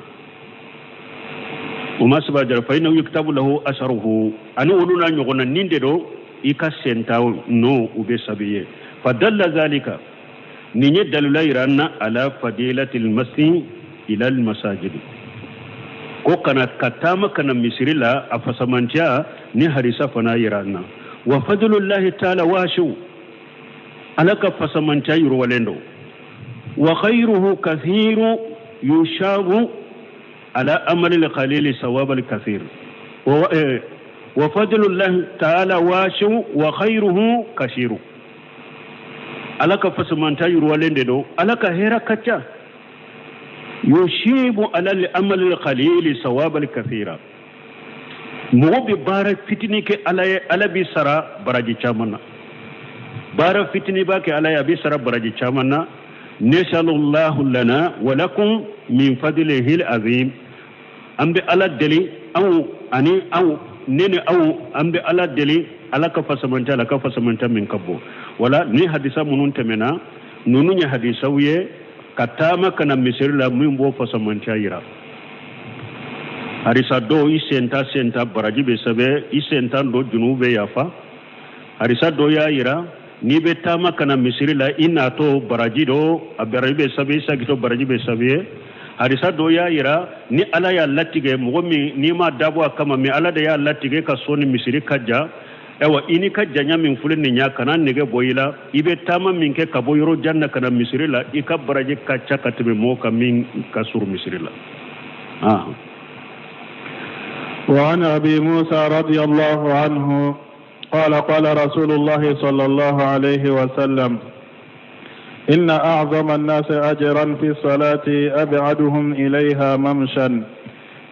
o ma saba jara fa innahu yuktabu lahu asaruhu, ani olu n'a ɲɔgɔnna nin de don, i ka senta nɔ u bɛ sabi ye. Fa dalla zalika, nin ye dalila yira an na ala fadilatil masi ila al masajidi, ko kana ka taama ka na misiri la, a fasamantiya ni hadisa fana yira an na. Wa fadlullahi taala wasiu, Ala ka fasamantiya yiriwalen don. Wa khayruhu kathiru yushabu ala amali al-qalili sawab al-kathir. Wa fadlullahi taala wasiu wa khayruhu kathiru, Ala ka fasamantiya yiriwalen de don, Ala ka hɛrɛ ka ca. Yushibu ala al-amali al-qalili sawab al-kathira, mɔgɔ bɛ baara fitinin kɛ Ala ye, Ala b'i sara baraji caman na. Baara fitinin b'a kɛ Ala ye, a b'i sara baraji caman na. Nasallallahu lana wa lakum min fadlihi al-azim, an bɛ Ala deli anw ani aw, ne ni aw, an bɛ Ala deli Ala ka fasamanta, Ala ka fasamanta min ka bon. Wala ni hadisa minnu tɛmɛna, ninnu ye hadisaw ye ka taama ka na misiri la min b'o fasamanta yira. Hadisa dɔw i senta senta baraji bɛ sɛbɛn, i senta dɔ junubu bɛ yafa. Hadisa dɔ y'a yira n'i bɛ taama ka na misiri la, i natɔ baraji dɔ, a baraji bɛ sɛbɛn, i sagitɔ baraji bɛ sɛbɛn. Hadisa dɔ y'a yira ni Ala y'a latigɛ mɔgɔ min n'i ma dabɔ a kama, mais Ala de y'a latigɛ ka so ni misiri ka jan, ayiwa i n'i ka janya min filɛ nin ye, kana nege bɔ i la, i bɛ taama min kɛ ka bɔ yɔrɔ jan na ka na misiri la, i ka baraji ka ca ka tɛmɛ mɔgɔ kan min ka surun misiri la. وعن أبي موسى رضي الله عنه قال قال رسول الله صلى الله عليه وسلم إن أعظم الناس أجرا في الصلاة أبعدهم إليها ممشا،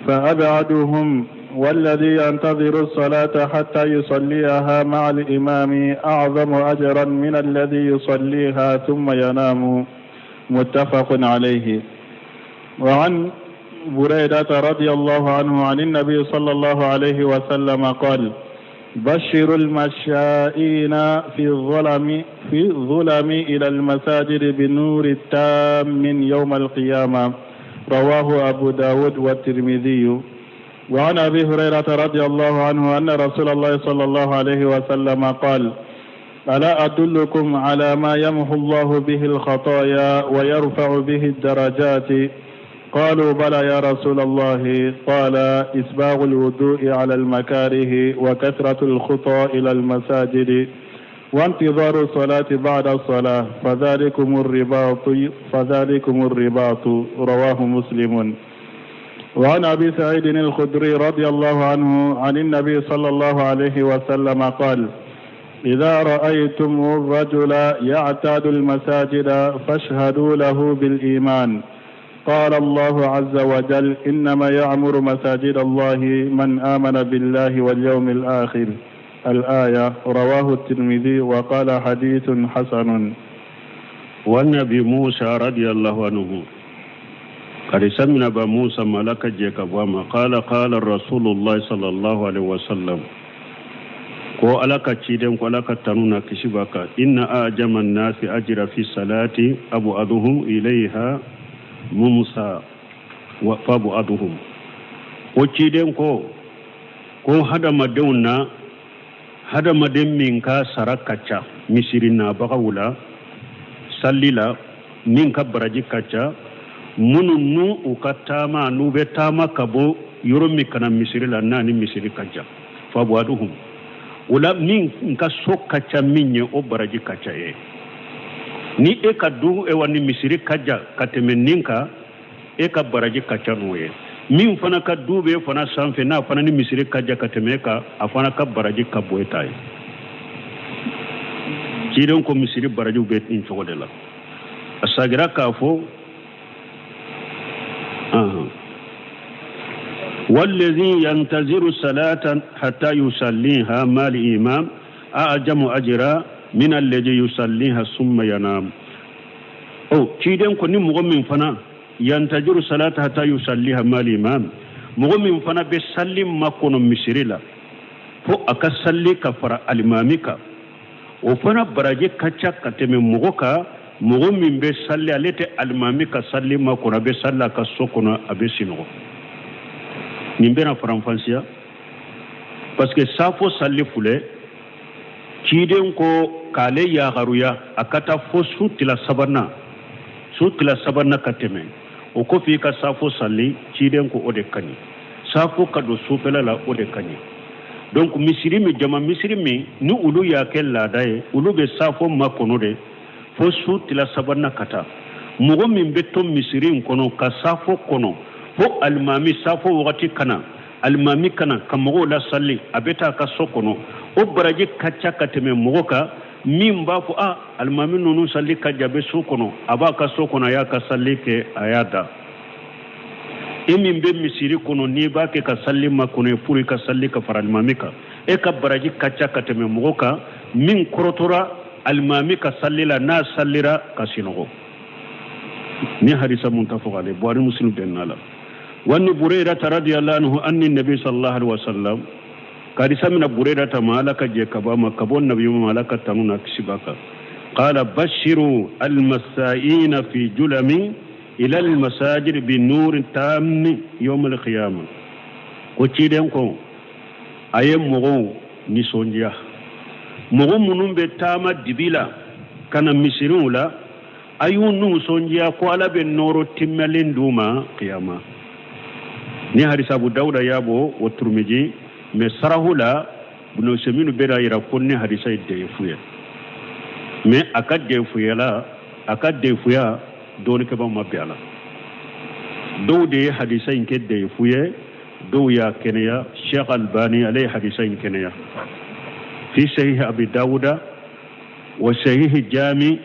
فأبعدهم والذي ينتظر الصلاة حتى يصليها مع الإمام أعظم أجرا من الذي يصليها ثم ينام. متفق عليه. وعن بريدة رضي الله عنه عن النبي صلى الله عليه وسلم قال بشروا المشائين في الظلم إلى المساجد بنور التام من يوم القيامة. رواه أبو داود والترمذي. وعن أبي هريرة رضي الله عنه أن رسول الله صلى الله عليه وسلم قال ألا أدلكم على ما يمحو الله به الخطايا ويرفع به الدرجات؟ قالوا بلى يا رسول الله. قال إسباغ الوضوء على المكاره وكثرة الخطى إلى المساجد وانتظار الصلاة بعد الصلاة فذلكم الرباط. رواه مسلم. وعن أبي سعيد الخدري رضي الله عنه عن النبي صلى الله عليه وسلم قال إذا رأيتم الرجل يعتاد المساجد فاشهدوا له بالإيمان. قال الله عز وجل إنما يعمر مساجد الله من آمن بالله واليوم الآخر. الآية. رواه الترمذي وقال حديث حسن. والنبي موسى رضي الله عنه Hadisa mina Aba Musa ma, Ala ka jɛ ka bɔ a ma, qala qala Rasulullah sallallahu alaihi wasallam, ko Ala ka ciden ko, Ala ka tanu na kisi b'a kan, inna ajama nasi ajira fi salati abu'aduhum ilayha mumsa wa fabu'aduhum. Ko ciden ko hadamadenw na, hadamaden min ka sara ka ca misiri nabagaw la salli la, min ka baraji ka ca, minnu n'u u ka taama, n'u bɛ taama ka bɔ yɔrɔ min ka na misiri la, n'a ni misiri ka jan, fabu'aduhum, o la min ka so ka ca min ye, o baraji ka ca ye. Ni e ka du ewa ni misiri ka jan ka tɛmɛ nin kan, e ka baraji ka ca n'o ye. Min fana ka du bɛ fana sanfɛ, n'a fana ni misiri ka jan ka tɛmɛ e kan, a fana ka baraji ka bon e ta ye. Ciden ko misiri barajiw bɛ nin cogo de la. A sagira k'a fɔ والذي ينتظر الصلاة حتى يصليها مع الإمام أعظم أجرا من الذي يصليها ثم ينام. O ciden ko ni mɔgɔ min fana ينتظر الصلاة حتى يصليها مع الإمام, mɔgɔ min fana bɛ salli makɔnɔ misiri la fo a ka salli ka fara alimami kan, o fana baraji ka ca ka tɛmɛ mɔgɔ kan, mɔgɔ min bɛ salli, ale tɛ alimami ka salli makɔnɔ, a bɛ salli a ka so kɔnɔ, a bɛ sinɔgɔ. Nin bɛna faranfasiya, parce que safo salli filɛ, ciden ko k'ale yagaruya a ka taa fo su tila sabanan, su tila sabanan ka tɛmɛ, o kɔfɛ i ka safo salli. Ciden ko o de ka ɲi, safo ka don sufɛla la, o de ka ɲi. Donc misiri min, jama misiri min ni olu y'a kɛ laada ye, olu bɛ safo makɔnɔ de fo su tila sabanan ka taa. Mɔgɔ min bɛ to misiri in kɔnɔ ka safo kɔnɔ fo alimami safo wagati kana, alimami kana ka mɔgɔw lasali, a bɛ taa a ka so kɔnɔ, o baraji ka ca ka tɛmɛ mɔgɔ kan min b'a fɔ a alimami ninnu sali ka jan, bɛ so kɔnɔ, a b'a ka so kɔnɔ, a y'a ka sali kɛ, a y'a da. E min bɛ misiri kɔnɔ, n'i b'a kɛ ka sali makɔnɔ ye pour i ka sali ka fara alimami kan, e ka baraji ka ca ka tɛmɛ mɔgɔ kan min kɔrɔtɔra alimami ka sali la, n'a salira ka sinɔgɔ. Ni hadisa muttafaq alayh, Buhari, Muslim bɛnna la. وعن بريدة رضي الله عنه أن النبي صلى الله عليه وسلم, hadisa mina Bureda ma, Ala ka jɛ ka bɔ a ma, ka bɔ nabi ma, Ala ka tanu na kisi b'a kan, قال بشروا المسائين في جلم إلى المساجد بنور تام يوم القيامة. Ko ciden ko a ye mɔgɔw nisɔndiya, mɔgɔ minnu bɛ taama dibi la ka na misiriw la, a y'u nisɔndiya ko Ala bɛ nɔɔrɔ timmɛlen d'u ma kiyama. Ni hadisa Abu Dawuda y'a bɔ o Turumiji, mais sarahu la Bunu Seminu bɛ yira ko ni hadisa ye deyefu ye, mais a ka deyefuya la, a ka deyefuya dɔɔnikɛbaw ma bɛn a la. Dɔw de ye hadisa in kɛ deyefu ye, dɔw y'a kɛnɛya. Sheikh Albani, ale ye hadisa in kɛnɛya fi sahih Abi Dawuda wa sahih jami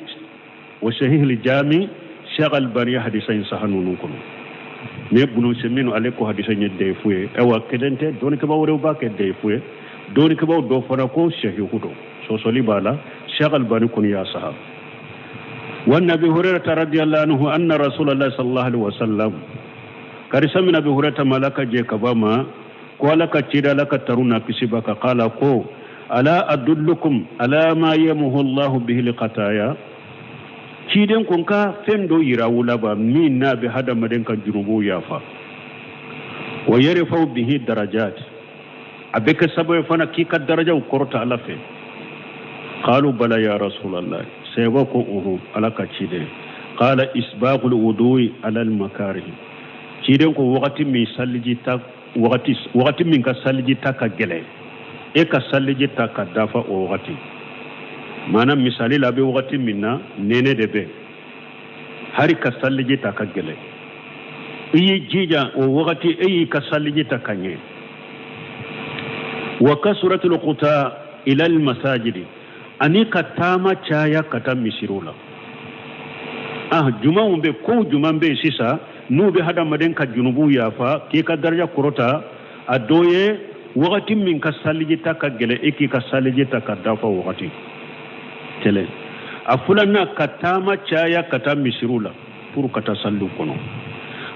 wa sahih jami. Sheikh Albani ye hadisa in saha ninnu kɔnɔ, mais Bunu Seminu ale ko hadisa in ye deyefu ye. Ayiwa, kelen tɛ, dɔɔnikɛbaw wɛrɛw b'a kɛ deyefu ye, dɔɔnikɛbaw dɔ fana ko sahihu don, sɔsɔli b'a la. Sheikh Albani kɔni y'a saha. وعن ابي هريره رضي الله عنه ان رسول الله صلى الله عليه وسلم, hadisa mina Abi Hurairah ma, Ala ka jɛ ka bɔ a ma, ko Ala ka cida, Ala ka tanu na kisi b'a kan, قال ko ألا أدلكم على ما يمحو الله به الخطايا? Ciden ko n ka fɛn dɔ yira aw la ba min n'a bɛ hadamaden ka jurubuw yafa, ويرفع به درجات, a bɛ kɛ sababu ye fana k'i ka darajaw kɔrɔta Ala fɛ? قالوا بلى يا رسول الله. Sɛbɛ ko uhu, Ala ka ciden. قال إسباغ الوضوء على المكاره. Ciden ko wagati min saliji ta wagati, wagati min ka saliji ta ka gɛlɛn, e ka saliji ta ka dafa o wagati. Maana misali la, a bɛ wagati min na nɛnɛ de bɛ, hari ka saliji ta ka gɛlɛn, i y'i jija o wagati, e y'i ka saliji ta ka ɲɛ. وكثرة الخطى إلى المساجد, ani ka taama caya ka taa misiriw la. Ah, jumanw bɛ kow juman bɛ yen sisan n'u bɛ hadamaden ka junubuw yafa, k'i ka daraja kɔrɔta. A dɔ ye wagati min ka saliji ta ka gɛlɛn, e k'i ka saliji ta ka dafa wagati kelen. A filanan, ka taama caya ka taa misiriw la pour ka taa salliw kɔnɔ.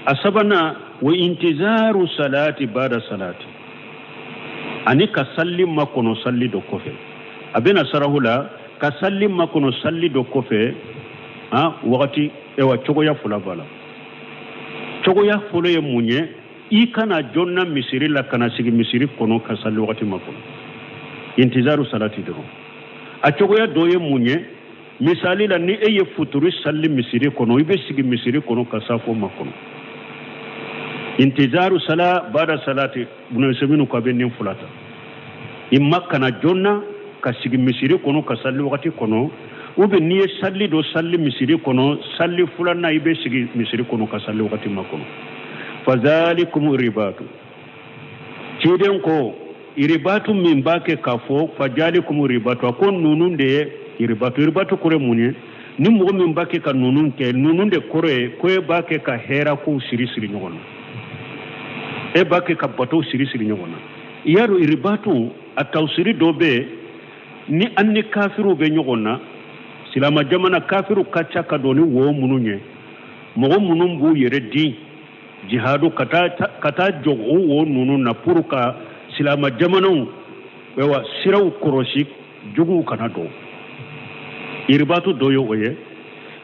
A sabanan, wa intizaru salati bada salati, ani ka salli makɔnɔ salli dɔ kɔfɛ. A bɛna sarahu la ka salli makɔnɔ salli dɔ kɔfɛ. Han, wagati ewa cogoya fila b'a la. Cogoya fɔlɔ ye mun ye? I kana jɔnna misiri la ka na sigi misiri kɔnɔ ka salli wagati makɔnɔ, intizaru salati dɔrɔn. A cogoya dɔ ye mun ye? Misali la, ni e ye futuri salli misiri kɔnɔ, i bɛ sigi misiri kɔnɔ ka safo makɔnɔ, intizaru sala bada salati. Bunu ko a bɛ nin fila ta: i ma kana joona ka sigi misiri kɔnɔ ka salli wagati kɔnɔ, ou bien n'i ye salli dɔ salli misiri kɔnɔ, salli filanan i bɛ sigi misiri kɔnɔ ka salli wagati makɔnɔ. Fazalikum ribatu. Ciden ko iribatu min b'a kɛ k'a fɔ fajalikum ribatu, a ko ninnu de ye iribatu. Iribatu kɔrɔ ye mun ye? Ni mɔgɔ min b'a kɛ ka ninnu kɛ, ninnu de kɔrɔ ye ko e b'a kɛ ka hɛra kow siri siri ɲɔgɔn na, e b'a kɛ ka batow siri siri ɲɔgɔn na. I y'a dɔn, iribatu a tawsiri dɔ bɛ yen ni an ni kafiriw bɛ ɲɔgɔn na. Silama jamana kafiriw ka ca ka don ni wo minnu ye, mɔgɔ minnu b'u yɛrɛ di jihadu ka taa jɔ o wo ninnu na pour ka silama jamanaw ayiwa siraw kɔrɔsi, juguw kana don. Iribatu dɔ ye o ye.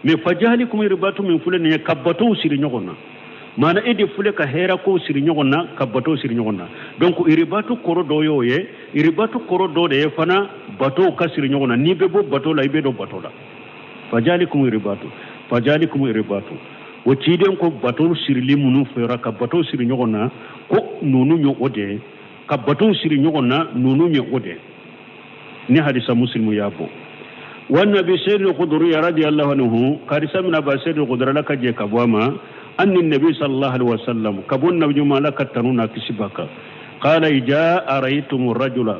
Mais fajalikum iribatu min filɛ nin ye, ka batow siri ɲɔgɔn na, maana e de filɛ ka hɛrɛ kow siri ɲɔgɔn na, ka batow siri ɲɔgɔn na. Donc iribatu kɔrɔ dɔ ye o ye. Iribatu kɔrɔ dɔ de ye fana batow ka siri ɲɔgɔn na. N'i bɛ bɔ bato la, i bɛ don bato la. Fajalikum iribatu, fajalikum iribatu. O ciden ko bato sirili minnu fɔra, ka batow siri ɲɔgɔn na, ko ninnu ye o de ye. Ka batow siri ɲɔgɔn na, ninnu ye o de ye. Ni hadisa Muslimu y'a bɔ. Wa nabi Sayyid al-Khudri radiyallahu anhu, hadisa min ba Sayyid al-Khudri la ka jɛ ka bɔ a ma, anni nabi sallallahu alaihi wasallam, ka bɔ nabi ɲuman la ka tanu n'a kisi ba kan, qala ija araytum rajula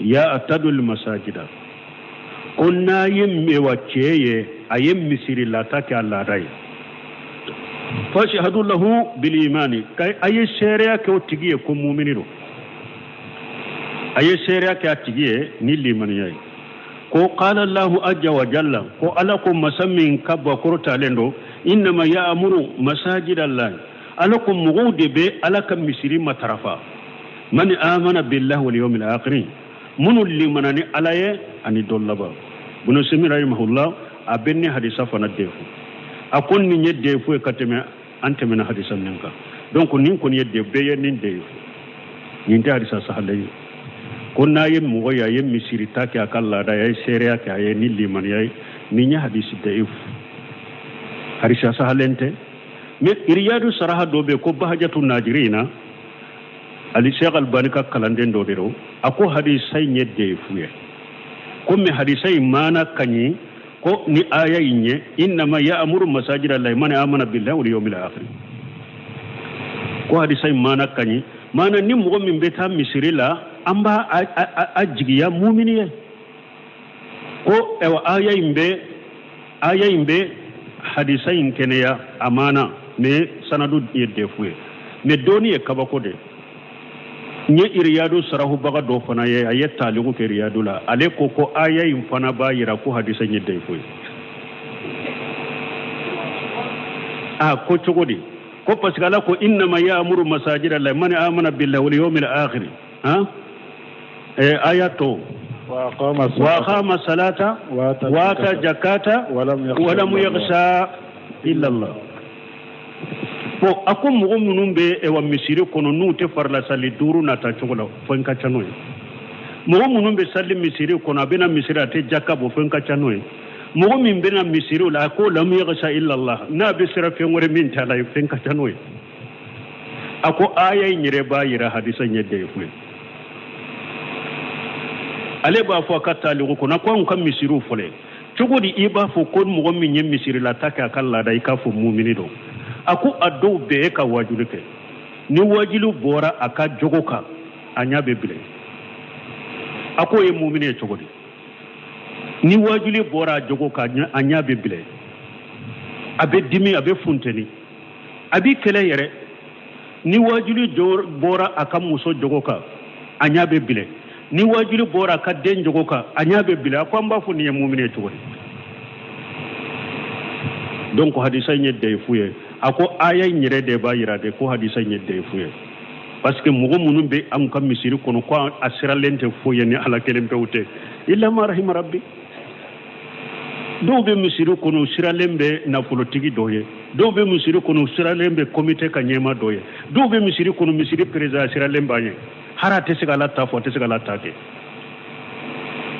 ya'tadu al-masajida, ko n'a ye mewa cɛ ye, a ye misiri lata kɛ a laada ye, fashhadu lahu bil imani, a ye seereya kɛ o tigi ye ko mumini don, a ye seereya kɛ a tigi ye ni limaniya ye. Ko qala Allahu azza wa jalla, ko Ala ko, masa min ka bɔ kɔrɔtalen don, innama ya'muru masajid Allah, Ala ko mɔgɔw de bɛ Ala ka misiri matarafa, man amana billahi wal yawmil akhir, minnu limana ni Ala ye ani don laban. Bunu Semi rahimahullah a bɛ ni hadisa fana defu. A ko nin ye defu ye ka tɛmɛ an tɛmɛna hadisa min kan. Donc nin kɔni ye de bɛɛ ye nin defu, nin tɛ hadisa sahalen ye. Ko n'a ye mɔgɔ ye, a ye misiri ta kɛ a ka laada ye, a ye seereya kɛ a ye ni limaniya ye, nin ye hadisi daif, hadisa sahalen tɛ. Mais iriyadu saraha dɔ bɛ yen ko Bahajatu Najirina, ali Sheikh Albani ka kalanden dɔ de don, a ko hadisa in ye defu ye. Komi hadisa in maana ka ɲi ko ni aya in ye, innama ya'muru masajida allahi man amana billahi wal yawmil akhir, ko hadisa in maana ka ɲi, maana ni mɔgɔ min bɛ taa misiri la, an b'a a jigiya mumini ye. Ko ɛwa aya in bɛ hadisa in kɛnɛya a maana, mais sanadu ye defu ye. Mais dɔɔni ye kabako de n ye. Iriyadu sarahubaga dɔ fana ye, a ye taaliku kɛ iriyadu la, ale ko ko aya in fana b'a yira ko hadisa in ye defu ye. A ko cogo di? Ko parce que Ala ko innama ya'muru masajida allahi man amana billahi wal yawmil akhir, han aya to wa aqama salata wa ata zakata wa lam yakhsha illa Allah. Bon, a ko mɔgɔ minnu bɛ ewa misiri kɔnɔ, n'u tɛ farila sali duuru nata cogo la, fɛn ka ca n'o ye. Mɔgɔ minnu bɛ sali misiri kɔnɔ, a bɛna misiri, a tɛ jaka bɔ, fɛn ka ca n'o ye. Mɔgɔ min bɛna misiri la, a ko lam yakhsha illa Allah, n'a bɛ siran fɛn wɛrɛ min t'a la ye, fɛn ka ca n'o ye. A ko aya in yɛrɛ b'a yira hadisa in ye defu ye. Ale b'a fɔ a ka taaliku kɔnɔ ko anw ka misiriw fɔlɔ cogo di? I b'a fɔ ko mɔgɔ min ye misirilata kɛ a ka laada, i k'a fɔ mumini don. A ko a dɔw bɛɛ e ka wajuli kɛ, ni wajuli bɔra a ka jogo kan, a ɲɛ bɛ bilen. A k'o ye mumini ye cogo di? Ni wajuli bɔra a jogo kan, a ɲɛ bɛ bilen, a bɛ dimi, a bɛ funteni, a b'i kɛlɛ yɛrɛ. Ni wajuli bɔra a ka muso jogo kan, a ɲɛ bɛ bilen. Ni wajuli bɔra a ka den jogo kan, a ɲɛ bɛ bilen. A ko an b'a fɔ nin ye mumini ye cogo di? Donc hadisa in ye dayifu ye. A ko aya in yɛrɛ de b'a yira de ko hadisa in ye dayifu ye, parce que mɔgɔ minnu bɛ an ka misiri kɔnɔ ko a siralen tɛ foyi ye ni Ala kelen pewu tɛ, illa ma rahima rabbi. Dɔw bɛ misiri kɔnɔ, u siralen bɛ nafolotigi dɔ ye. Dɔw bɛ misiri kɔnɔ, u siralen bɛ komite ka ɲɛmaa dɔ ye. Dɔw bɛ misiri kɔnɔ, misiri perezan siralen b'a ɲɛ. Hari a tɛ se ka Ala ta fɔ, a tɛ se ka Ala ta kɛ.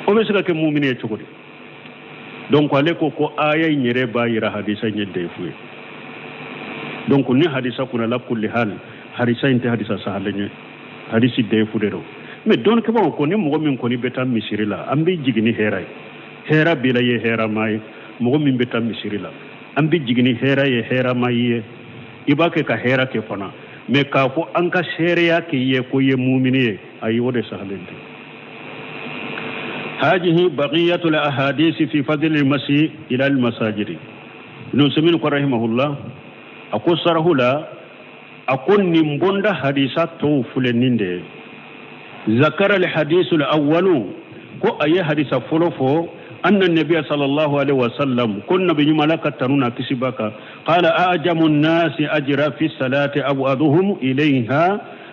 O bɛ se ka kɛ mumini ye cogo di? Donc ale ko ko aya in yɛrɛ b'a yira hadisa in ye dayifu ye. Donc ni hadisa kunna, ala kulli hal, hadisa in tɛ hadisa sahalen ye, hadisi dayifu de don. Mais dɔnnikɛbaaw ko ni mɔgɔ min kɔni bɛ taa misiri la, an bɛ jigin ni hɛrɛ ye, hɛrɛ b'i la, ye hɛrɛma ye. Mɔgɔ min bɛ taa misiri la, an bɛ jigin ni hɛrɛ ye, hɛrɛma ye, i b'a kɛ ka hɛrɛ kɛ fana. Mais k'a fɔ an ka seereya k'i ye ko i ye mumini ye, ayi, o de sahalen tɛ. هذه بقية الأحاديث في فضل المسيح إلى المساجد. ابن عثيمين رحمه الله أقول سره لا أقول نمبوند حديثات تو فلنين دي. ذكر الحديث الأول كو أي حديث فلوفو أن النبي صلى الله عليه وسلم كن بني ملك تنونا كسبك قال أعجم الناس أجرا في الصلاة أبعدهم إليها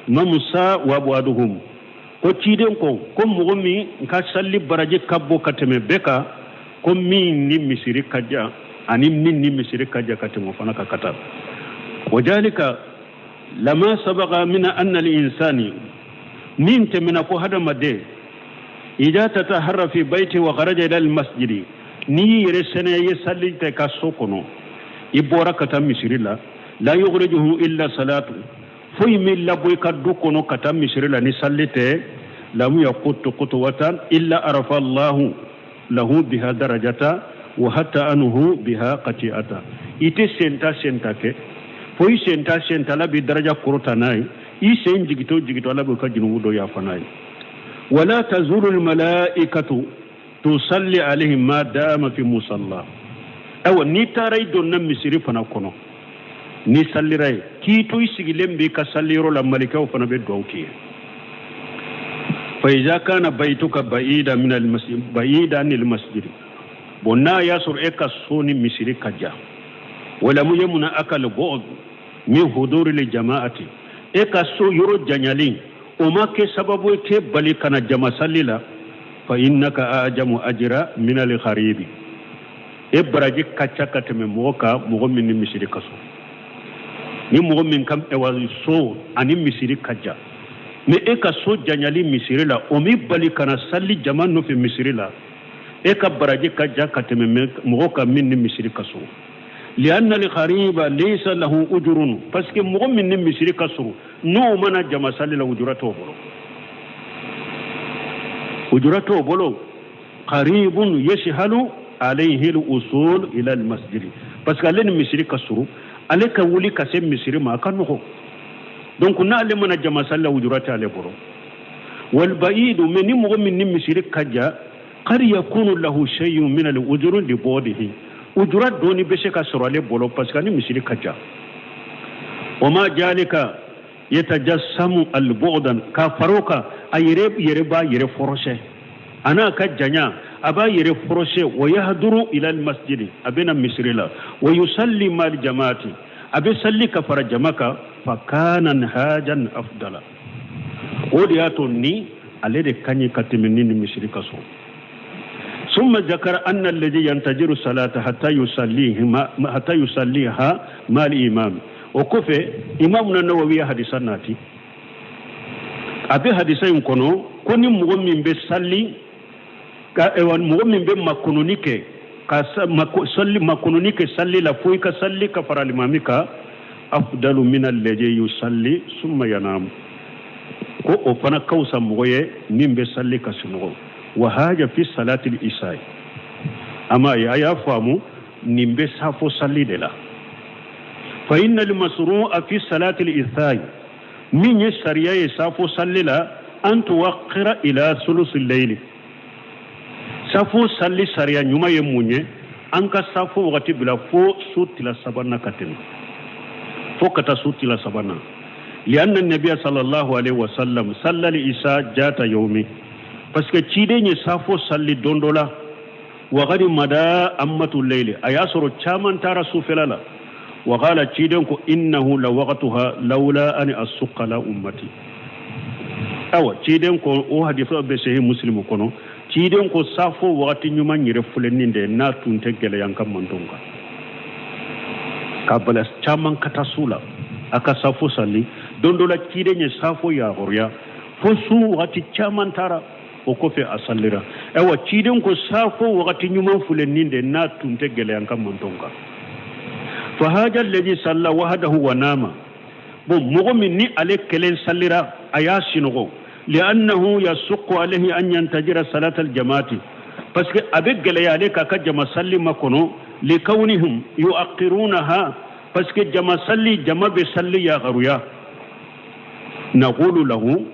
ممسا وأبعدهم. Ko ciden ko ko mɔgɔ min ka sali baraji ka bon ka tɛmɛ bɛɛ kan, ko min ni misiri ka jan ani min ni misiri ka jan ka tɛmɛ o fana kan ka taa. Wajalika lama sabaga min anna al-insani min tɛmɛna ko hadamaden ida tataharra fi baiti wa kharaja ila al-masjidi, n'i y'i yɛrɛ sɛnɛ i ye sali ta i ka so kɔnɔ, i bɔra ka taa misiri la, la yukhrijuhu illa salatu, foyi min labɔ i ka du kɔnɔ ka taa misiri la ni sali tɛ, lam yaqutu qutwatan illa arafa Allahu lahu biha darajata wa hatta anhu biha qati'ata. I tɛ senta senta kɛ fo i senta senta Ala bɛ daraja kɔrɔta n'a ye, i sen jigito jigito Ala b'o ka junubu dɔ yafa n'a ye. Wala tazuru almalaikatu tusalli alayhim ma dama fi musalla. Ayiwa, n'i taara i donna misiri fana kɔnɔ, ni sallira ye k'i to i sigilen b'i ka salliyɔrɔ la, malikɛw fana bɛ duwawu k'i ye. Fa iza kana baytuka ba'ida min al-masjid, ba'ida anil masjid, bon n'a y'a sɔrɔ e ka so ni misiri ka jan, wala mu yamuna akal bu'd min huduri li jama'ati, e ka so yɔrɔ janyalen o ma kɛ sababu ye k'e bali ka na jama salli la, fa innaka ajamu ajra min al-kharibi, e baraji ka ca ka tɛmɛ mɔgɔ kan, mɔgɔ min ni misiri ka so. Ni mɔgɔ min ka so ani misiri ka jan, mais e ka so janyali misiri la, o m'i bali ka na sali jama nɔfɛ misiri la, e ka baraji ka jan ka tɛmɛ mɔgɔ kan min ni misiri ka so. Lianna al-khariba laysa lahu ujurun, parce que mɔgɔ min ni misiri ka surun, n'o mana jama sali la, ujura t'o bolo, ujura t'o bolo. Qaribun yashhalu alayhi al-usul ila al-masjid, parce que ale ni misiri ka surun, ale ka wuli ka se misiri ma a ka nɔgɔ. Donc n'ale mana jama sali la, ujura t'ale bolo. Wal ba'idu, mais ni mɔgɔ min ni misiri ka jan, qad yakunu lahu shay'un min al-ujuri li bu'dihi, ujura dɔɔni bɛ se ka sɔrɔ ale bolo parce que ni misiri ka jan. Wa ma jalika yatajassamu al-bu'dan, ka far'o kan, a yɛrɛ yɛrɛ b'a yɛrɛ forcer, a n'a ka janya a b'a yɛrɛ forcer, wa yahduru ila al-masjid, a bɛ na misiri la, wa yusalli ma al-jama'ati, a bɛ salli ka fara jama kan, fa kana hajan afdala. O de y'a to ni ale de ka ɲi ka tɛmɛ ni misiri ka so. ثم ذكر أن الذي ينتظر الصلاة حتى يصليها مع الإمام. وكفى إمامنا النووي حديثا ناتي أبي حديثا يكونو كوني مغمين بسالي مغمين بمكونونيك كسالي مكونونيك سالي لا فوي كسالي كفر الإمام كا أفضل من الذي يصلي ثم ينام. كو أفنا كوسا مغوية نيم بسالي كسنغو. وهاجة في صلاة الإساء. أما يا فامو نيم بسافو صلي دلا. فإن المسروع في صلاة الإساء من يسريا يسافو صلي لا أن توقر إلى ثلث الليل. سافو صلي سريا نيما يموني أنك سافو وقت بلا فو سوت لا سبنا كتم. فو كتا سوت لا سبنا. لأن النبي صلى الله عليه وسلم صلى الإساء جات يومي. Parce que ciden ye safo salli don dɔ la, wagati mada amatu leyli, a y'a sɔrɔ caman taara sufɛla la, Wa qala ciden ko innahu la waqtuha lawla an asuqqa ala ummati. Awa ciden ko o hadisa bɛ sahih Muslim kɔnɔ, ciden ko safo wagati ɲuman yɛrɛ filɛ nin de n'a tun tɛ gɛlɛya n ka mantɔn kan ka bala caman ka taa su la a ka safo sali. Don dɔ la ciden ye safo yamaruya fo su wagati caman taara, o kɔfɛ a salira. Ayiwa ciden ko safo wagati ɲuman filɛ nin de n'a tun tɛ gɛlɛya n ka mantɔn kan. Fa haja alladhi salla wahdahu wa nama, bon mɔgɔ min ni ale kelen salira a y'a sinɔgɔ, li'annahu yasuqqu alayhi an yantajira salata aljamaati, parce que a bɛ gɛlɛya ale k'a ka jama salli makɔnɔ, likawnihim yu'akhirunaha, parce que jama salli jama bɛ salli yagaruya. Naqulu lahu,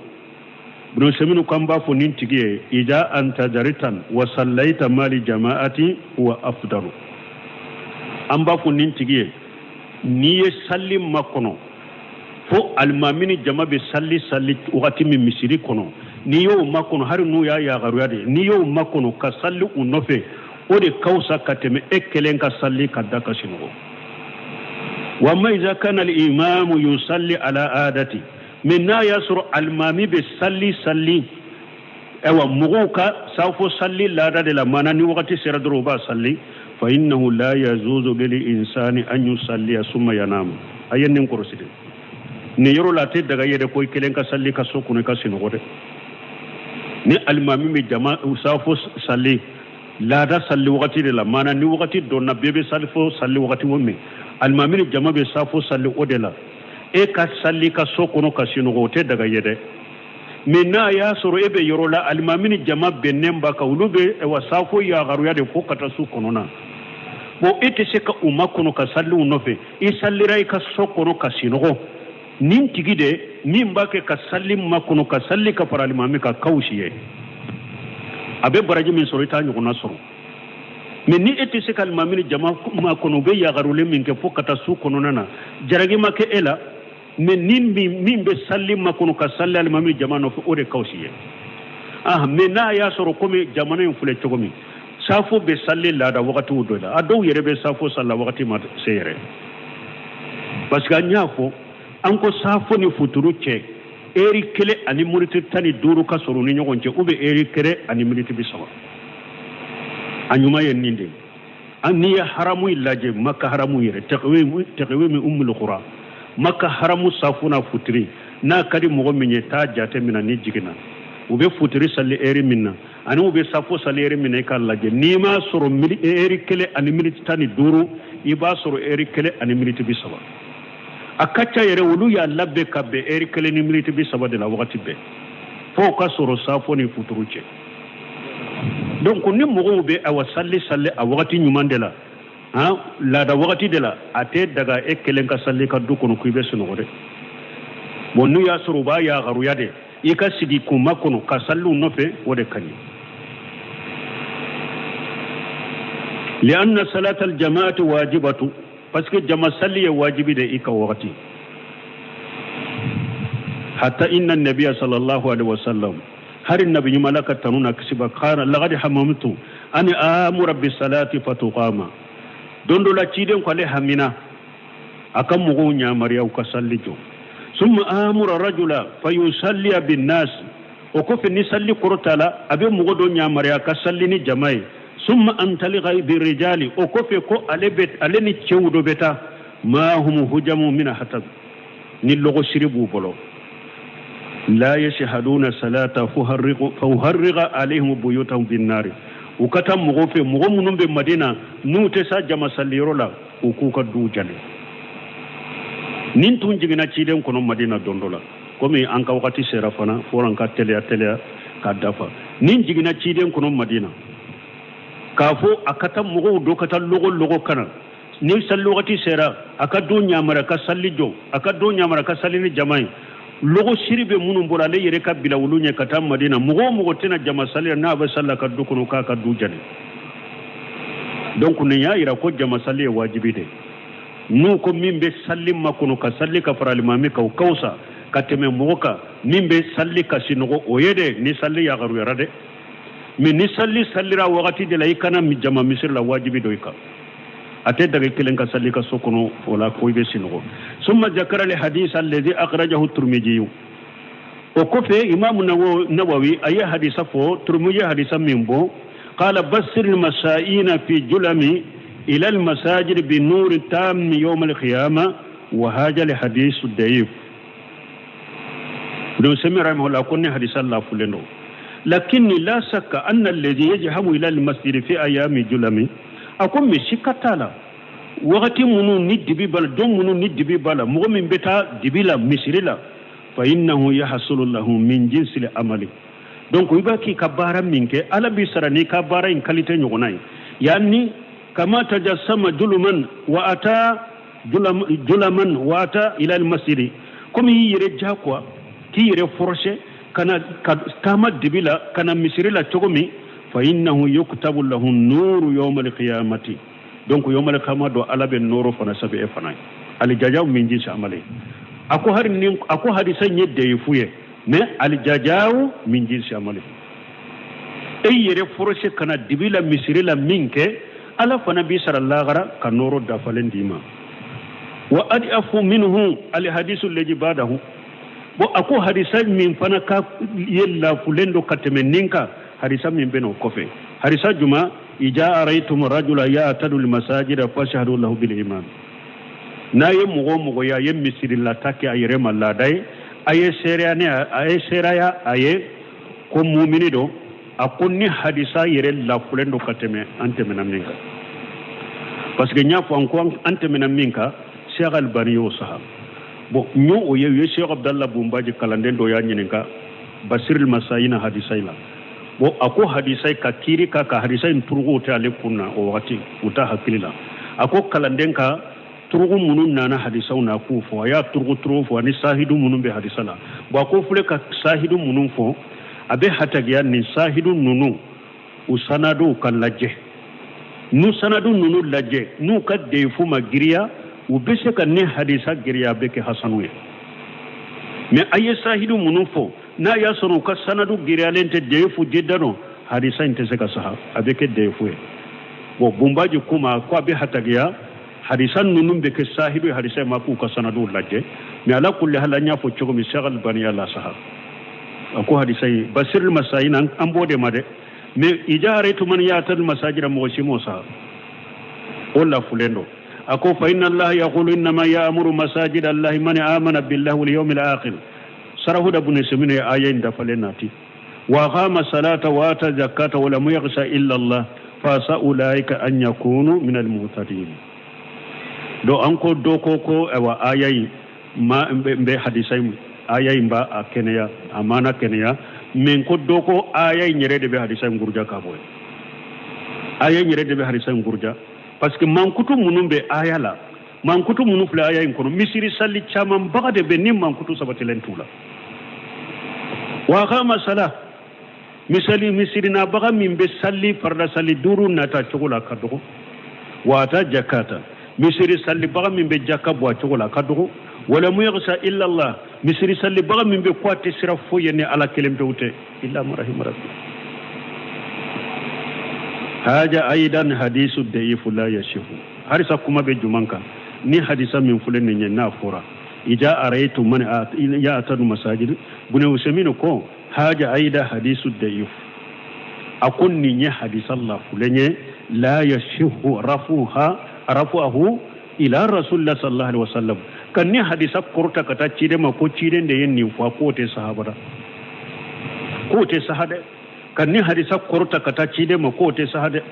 Ibn Usaymin kan b'a fɔ nin tigi ye, ida antazarta wa sallaita ma'al jama'ati huwa afdalu. An b'a fɔ nin tigi ye, n'i ye salli makɔnɔ fo alimami ni jama bɛ salli salli wagati min misiri kɔnɔ, n'i y'o makɔnɔ hali n'u y'a yagaruya de, n'i y'o makɔnɔ ka salli u nɔfɛ, o de ka fisa ka tɛmɛ e kelen ka salli ka da ka sinɔgɔ. Wa amma iza kana al-imamu yusalli ala adati, mais n'a y'a sɔrɔ alimami bɛ salli salli ayiwa mɔgɔw ka safo salli laada de la, maana ni wagati sera dɔrɔn u b'a salli, fa innahu la yajuzu lil insani an yusalliya summa yanamu. A ye nin kɔrɔsi dɛ, nin yɔrɔ la a tɛ daga yɛrɛ ko i kelen ka salli ka so kɔnɔ i ka sinɔgɔ dɛ. Ni alimami bɛ jama safo salli laada salli wagati de la, maana ni wagati dɔnna bɛɛ bɛ safo salli wagati o min, alimami ni jama bɛ safo salli o de la, e ka salli ka so kɔnɔ ka sinɔgɔ o tɛ daga ye dɛ. Mais n'a y'a sɔrɔ e bɛ yɔrɔ la alimami ni jama bɛnnen b'a kan, olu bɛ wa safo yagaruya de fo ka taa su kɔnɔ na, bon e tɛ se ka u makɔnɔ ka salli u nɔfɛ, i sallira i ka so kɔnɔ ka sinɔgɔ. Nin tigi de min b'a kɛ ka salli makɔnɔ ka salli ka fara alimami kan ka fisa ye, a bɛ baraji min sɔrɔ i t'a ɲɔgɔnna sɔrɔ. Mais ni e tɛ se ka alimami ni jama makɔnɔ u bɛ yagaruli min kɛ fo ka taa su kɔnɔna na, jaragi ma kɛ e la, mais ni min bɛ salli makɔnɔ ka salli alimami jama nɔfɛ, o de ka fisa ye. Ah, mais n'a y'a sɔrɔ komi jamana in filɛ cogo min, safo bɛ salli laada wagatiw dɔ la, a dɔw yɛrɛ bɛ safo salla wagati ma se yɛrɛ, parce que an y'a fɔ an ko safo ni futuru cɛ eri 1 ani miniti 15 ka sɔrɔ u ni ɲɔgɔn cɛ, ou bien eri 1 ani miniti 30. A ɲuman ye nin de ye. An n'i ye haramu lajɛ, Maka haramu yɛrɛ, taqwimi ummul qura, Maka haramu safo n'a futiri, n'a ka di mɔgɔ min ye taa jate minɛ ni jiginna u bɛ futiri sali eri min na ani u bɛ safo sali eri min na, i k'a lajɛ. N'i m'a sɔrɔ eri 1 ani miniti 15, i b'a sɔrɔ eri 1 ani miniti 30. A ka ca yɛrɛ olu y'a labɛn ka bɛn eri 1 ni miniti 30 de la wagati bɛɛ, fo ka sɔrɔ safo ni futuru cɛ. Donc ni mɔgɔw bɛ awa salli salli a wagati ɲuman de la, han laada wagati de la, a tɛ daga e kelen ka salli ka du kɔnɔ k'i bɛ sunɔgɔ dɛ. Bon n'u y'a sɔrɔ u b'a yagaruya de, i ka sigi k'u makɔnɔ ka salli u nɔfɛ, o de ka ɲi. Lianna salata aljamaati wajibatu, parce que jama salli ye wajibi de i ka wagati. Hatta inna nabiya sallallahu alaihi wasallam, hari nabi ɲuman la ka tanu na kisi b'a kan, laqad hamamtu an amura bi salati fatuqama. Don dɔ la ciden ko ale hamina a ka mɔgɔw yamaruya u ka salli jɔ. Summa amura rajula fayusalliya binnas, o kɔfɛ ni salli kɔrɔta la a bɛ mɔgɔ dɔ yamaruya ka salli ni jama ye. Summa antaliqa birijali, o kɔfɛ ko ale bɛ ale ni cɛw dɔ bɛ taa, ma hum hujamu min hatab, ni lɔgɔ siri b'u bolo, la yashhaduna salata fauharriqa alayhim buyutahum binnari, u ka taa mɔgɔw fɛ, mɔgɔ minnu bɛ Madina n'u tɛ sa jama salliyɔrɔ la, u k'u ka duw jali. Nin tun jiginna ciden kɔnɔ Madina don dɔ la, komi an ka wagati sera fana, fo an ka teliya teliya ka dafa. Nin jiginna ciden kɔnɔ Madina k'a fɔ a ka taa mɔgɔw dɔ ka taa lɔgɔ lɔgɔ kana, ni salli wagati sera a ka don yamara ka salli jɔ, a ka don yamara ka salli ni jama ye. Lɔgɔ siri bɛ minnu bolo, ale yɛrɛ ka bila olu ɲɛ ka taa Madina. Mɔgɔ o mɔgɔ tɛna jama salli la n'a bɛ salli a ka du kɔnɔ, k'a ka du jani. Donc nin y'a yira ko jama salli ye wajibi de. N'u ko min bɛ salli makɔnɔ ka salli ka fara alimami kan, o ka fisa ka tɛmɛ mɔgɔ kan min bɛ salli ka sinɔgɔ, o ye de ni salli yagaruyara dɛ. Mais ni salli sallira wagati de la, i kana jama misiri la, wajibi don i kan. A tɛ daga kelen ka sali ka so kɔnɔ o la ko i bɛ sinɔgɔ. Summa zakara al hadith alladhi akhrajahu Turmiji. O kɔfɛ, Imamu Nawawi a ye hadisa fɔ, Turmiji ye hadisa min bɔ: qala basir al masa'ina fi julami ila al masajid bi nur tam yawm al qiyamah, wa hadha al hadith da'if. Ibn Usaymin rahimahullah ko ni hadisa lafulen don, lakin la shakka anna alladhi yajhamu ila al masjid fi ayami julami. A ko mais sika t'a la, wagati minnu ni dibi b'a la, don minnu ni dibi b'a la, mɔgɔ min bɛ taa dibi la misiri la, fa innahu yahsulu lahu min jinsi amali. Donc i b'a k'i ka baara min kɛ, Ala b'i sara n'i ka baara in qualité ɲɔgɔnna ye. Yani kama tajassama juluman wa ata julaman wa ata ila al masjid, komi y'i yɛrɛ ja quoi, k'i yɛrɛ forcer ka na ka taama dibi la ka na misiri la cogo min, fa innahu yuktabu lahu nuru yawm al qiyamati. Donc yawm al qiyamah do, Ala bɛ nɔɔrɔ fana sɛbɛn e fana ye. Alijajaw min jinsi amali. A ko hari ni a ko hadisa in ye deyifu ye, mais alijajaw min jinsi amali, e yɛrɛ forcer ka na dibi la misiri la min kɛ, Ala fana b'i sara lagara ka nɔɔrɔ dafalen d'i ma. Wa adiafu minhu alhadisu alladhi ba'dahu. Bon, a ko hadisa min fana ka ye lafulen don ka tɛmɛ nin kan, hadisa min bɛ n'o kɔfɛ, hadisa juma? Ija araytum rajula ya'tadu almasajida fashhadu lahu bil iman. N'a ye mɔgɔ o mɔgɔ ye a ye misirilata kɛ a yɛrɛ ma laada ye, a ye seereya ne a ye seereya a ye ko mumini don. A ko ni hadisa yɛrɛ lafulen don ka tɛmɛ an tɛmɛna min kan, parce que n y'a fɔ an ko an tɛmɛna min kan, Cheikh Albani y'o saha. Bon, n y'o o ye, u ye Cheikh Abdallah Bunbaji kalanden dɔ y'a ɲininka basiril masayina hadisa la. Bon, a ko hadisa ka kiiri ka hadisa in turugu tɛ ale kun na o wagati, u t'a hakili la. A ko kalanden ka turugu minnu nana hadisaw na k'u fɔ, a y'a turugu turugu fɔ ani sahidu minnu bɛ hadisa la. Bon, a ko filɛ ka sahidu minnu fɔ, a bɛ hatagiya nin sahidu ninnu u sanaduw ka lajɛ. N'u sanadu ninnu lajɛ, n'u ka deyifu ma giriya, u bɛ se ka ni hadisa giriya, a bɛ kɛ hasanu ye. Mais a ye sahidu minnu fɔ, n'a y'a sɔrɔ u ka sanadu giriyalen tɛ, deyifu jidda don, hadisa in tɛ se ka saha, a bɛ kɛ deyifu ye. Bon, Bunbaji kuma ko a bɛ hatagiya hadisa ninnu bɛ kɛ sahidu ye hadisa in ma k'u ka sanaduw lajɛ. Mais ala kulli hal, an y'a fɔ cogo min, Cheikh Albani y'a la saha. A ko hadisa in basiril masayin, an b'o de ma dɛ. Mais ija araytu man ya'tal masajida, mɔgɔ si m'o saha, o lafulen don. A ko fa inna Allaha yaqulu innama ya'muru masajida Allahi man amana billahi wal yawmil akhir. Sarahu da bune semine aya in dafalen nati wa aqama salata wa ata zakata wa lam yakhsha illa Allah, fa sa ulaika an yakunu min al muhtadin. Do an ko do ko awa aya in ma n bɛ hadisa in aya in ba a kɛnɛya, a mana kɛnɛya. Mais ko dɔ ko aya in yɛrɛ de bɛ hadisa in guruja ka bɔ yen, aya in yɛrɛ de bɛ hadisa in guruja, parce que mankutu minnu bɛ aya la, mankutu minnu filɛ aya in kɔnɔ, misiri sali caman baga de bɛ ni mankutu sabatilen t'u la. Wa aqama sala, misali misirinabaga min bɛ sali farida sali duuru nata cogo la, ka dɔgɔ. Wa ata jakata, misiri salibaga min bɛ jaka bɔ a cogo la, ka dɔgɔ. Wala yakhsha illa Allah, misiri salibaga min bɛ ko a tɛ sira foyi ye ni Ala kelen pewu tɛ, illa man rahima rabbi. Haja aidan hadisu da'ifu la yashihu. Harisa kuma bɛ juman kan ni hadisa min filɛ nin ye, n'a fɔra ija araytu man ya'tadu masajid. Bune Usaimin ko haja aida hadisu da'if, a ko nin ye hadisa lafulen ye, la yashihu rafuha rafuhu ila rasulillah sallallahu alaihi wasallam. Kan ni hadisa kɔrɔta ka taa ciden ma ko ciden de ye nin fɔ, k'o tɛ sahaba k'o tɛ saha dɛ. Kan ni hadisa kɔrɔta ka taa ciden ma, k'o tɛ saha dɛ.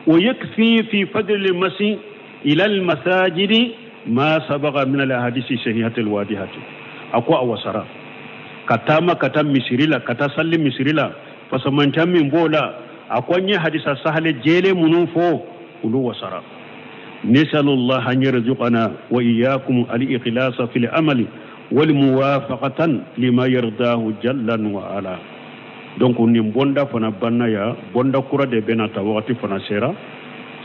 Wa yakfi fi fadli masi ila al masajidi ma sabaga min al hadisi sahihati al wadihati. A ko a wasara ka taama ka taa misiri la, ka taa salli misiri la, fasamanca min b'o la, a ko n ye hadisa sahale jɛlen minnu fɔ, olu wasara. نسأل الله أن يرزقنا وإياكم الإخلاص في العمل والموافقة لما يرضاه جل وعلا. Donc nin bonda fana banna ya, bonda kura de bena ta wagati fana sera.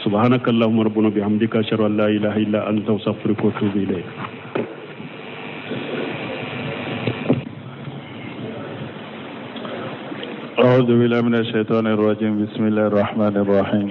سبحانك اللهم ربنا بحمدك، أشهد أن لا إله إلا أنت، أستغفرك وأتوب إليك. أعوذ بالله من الشيطان الرجيم، بسم الله الرحمن الرحيم.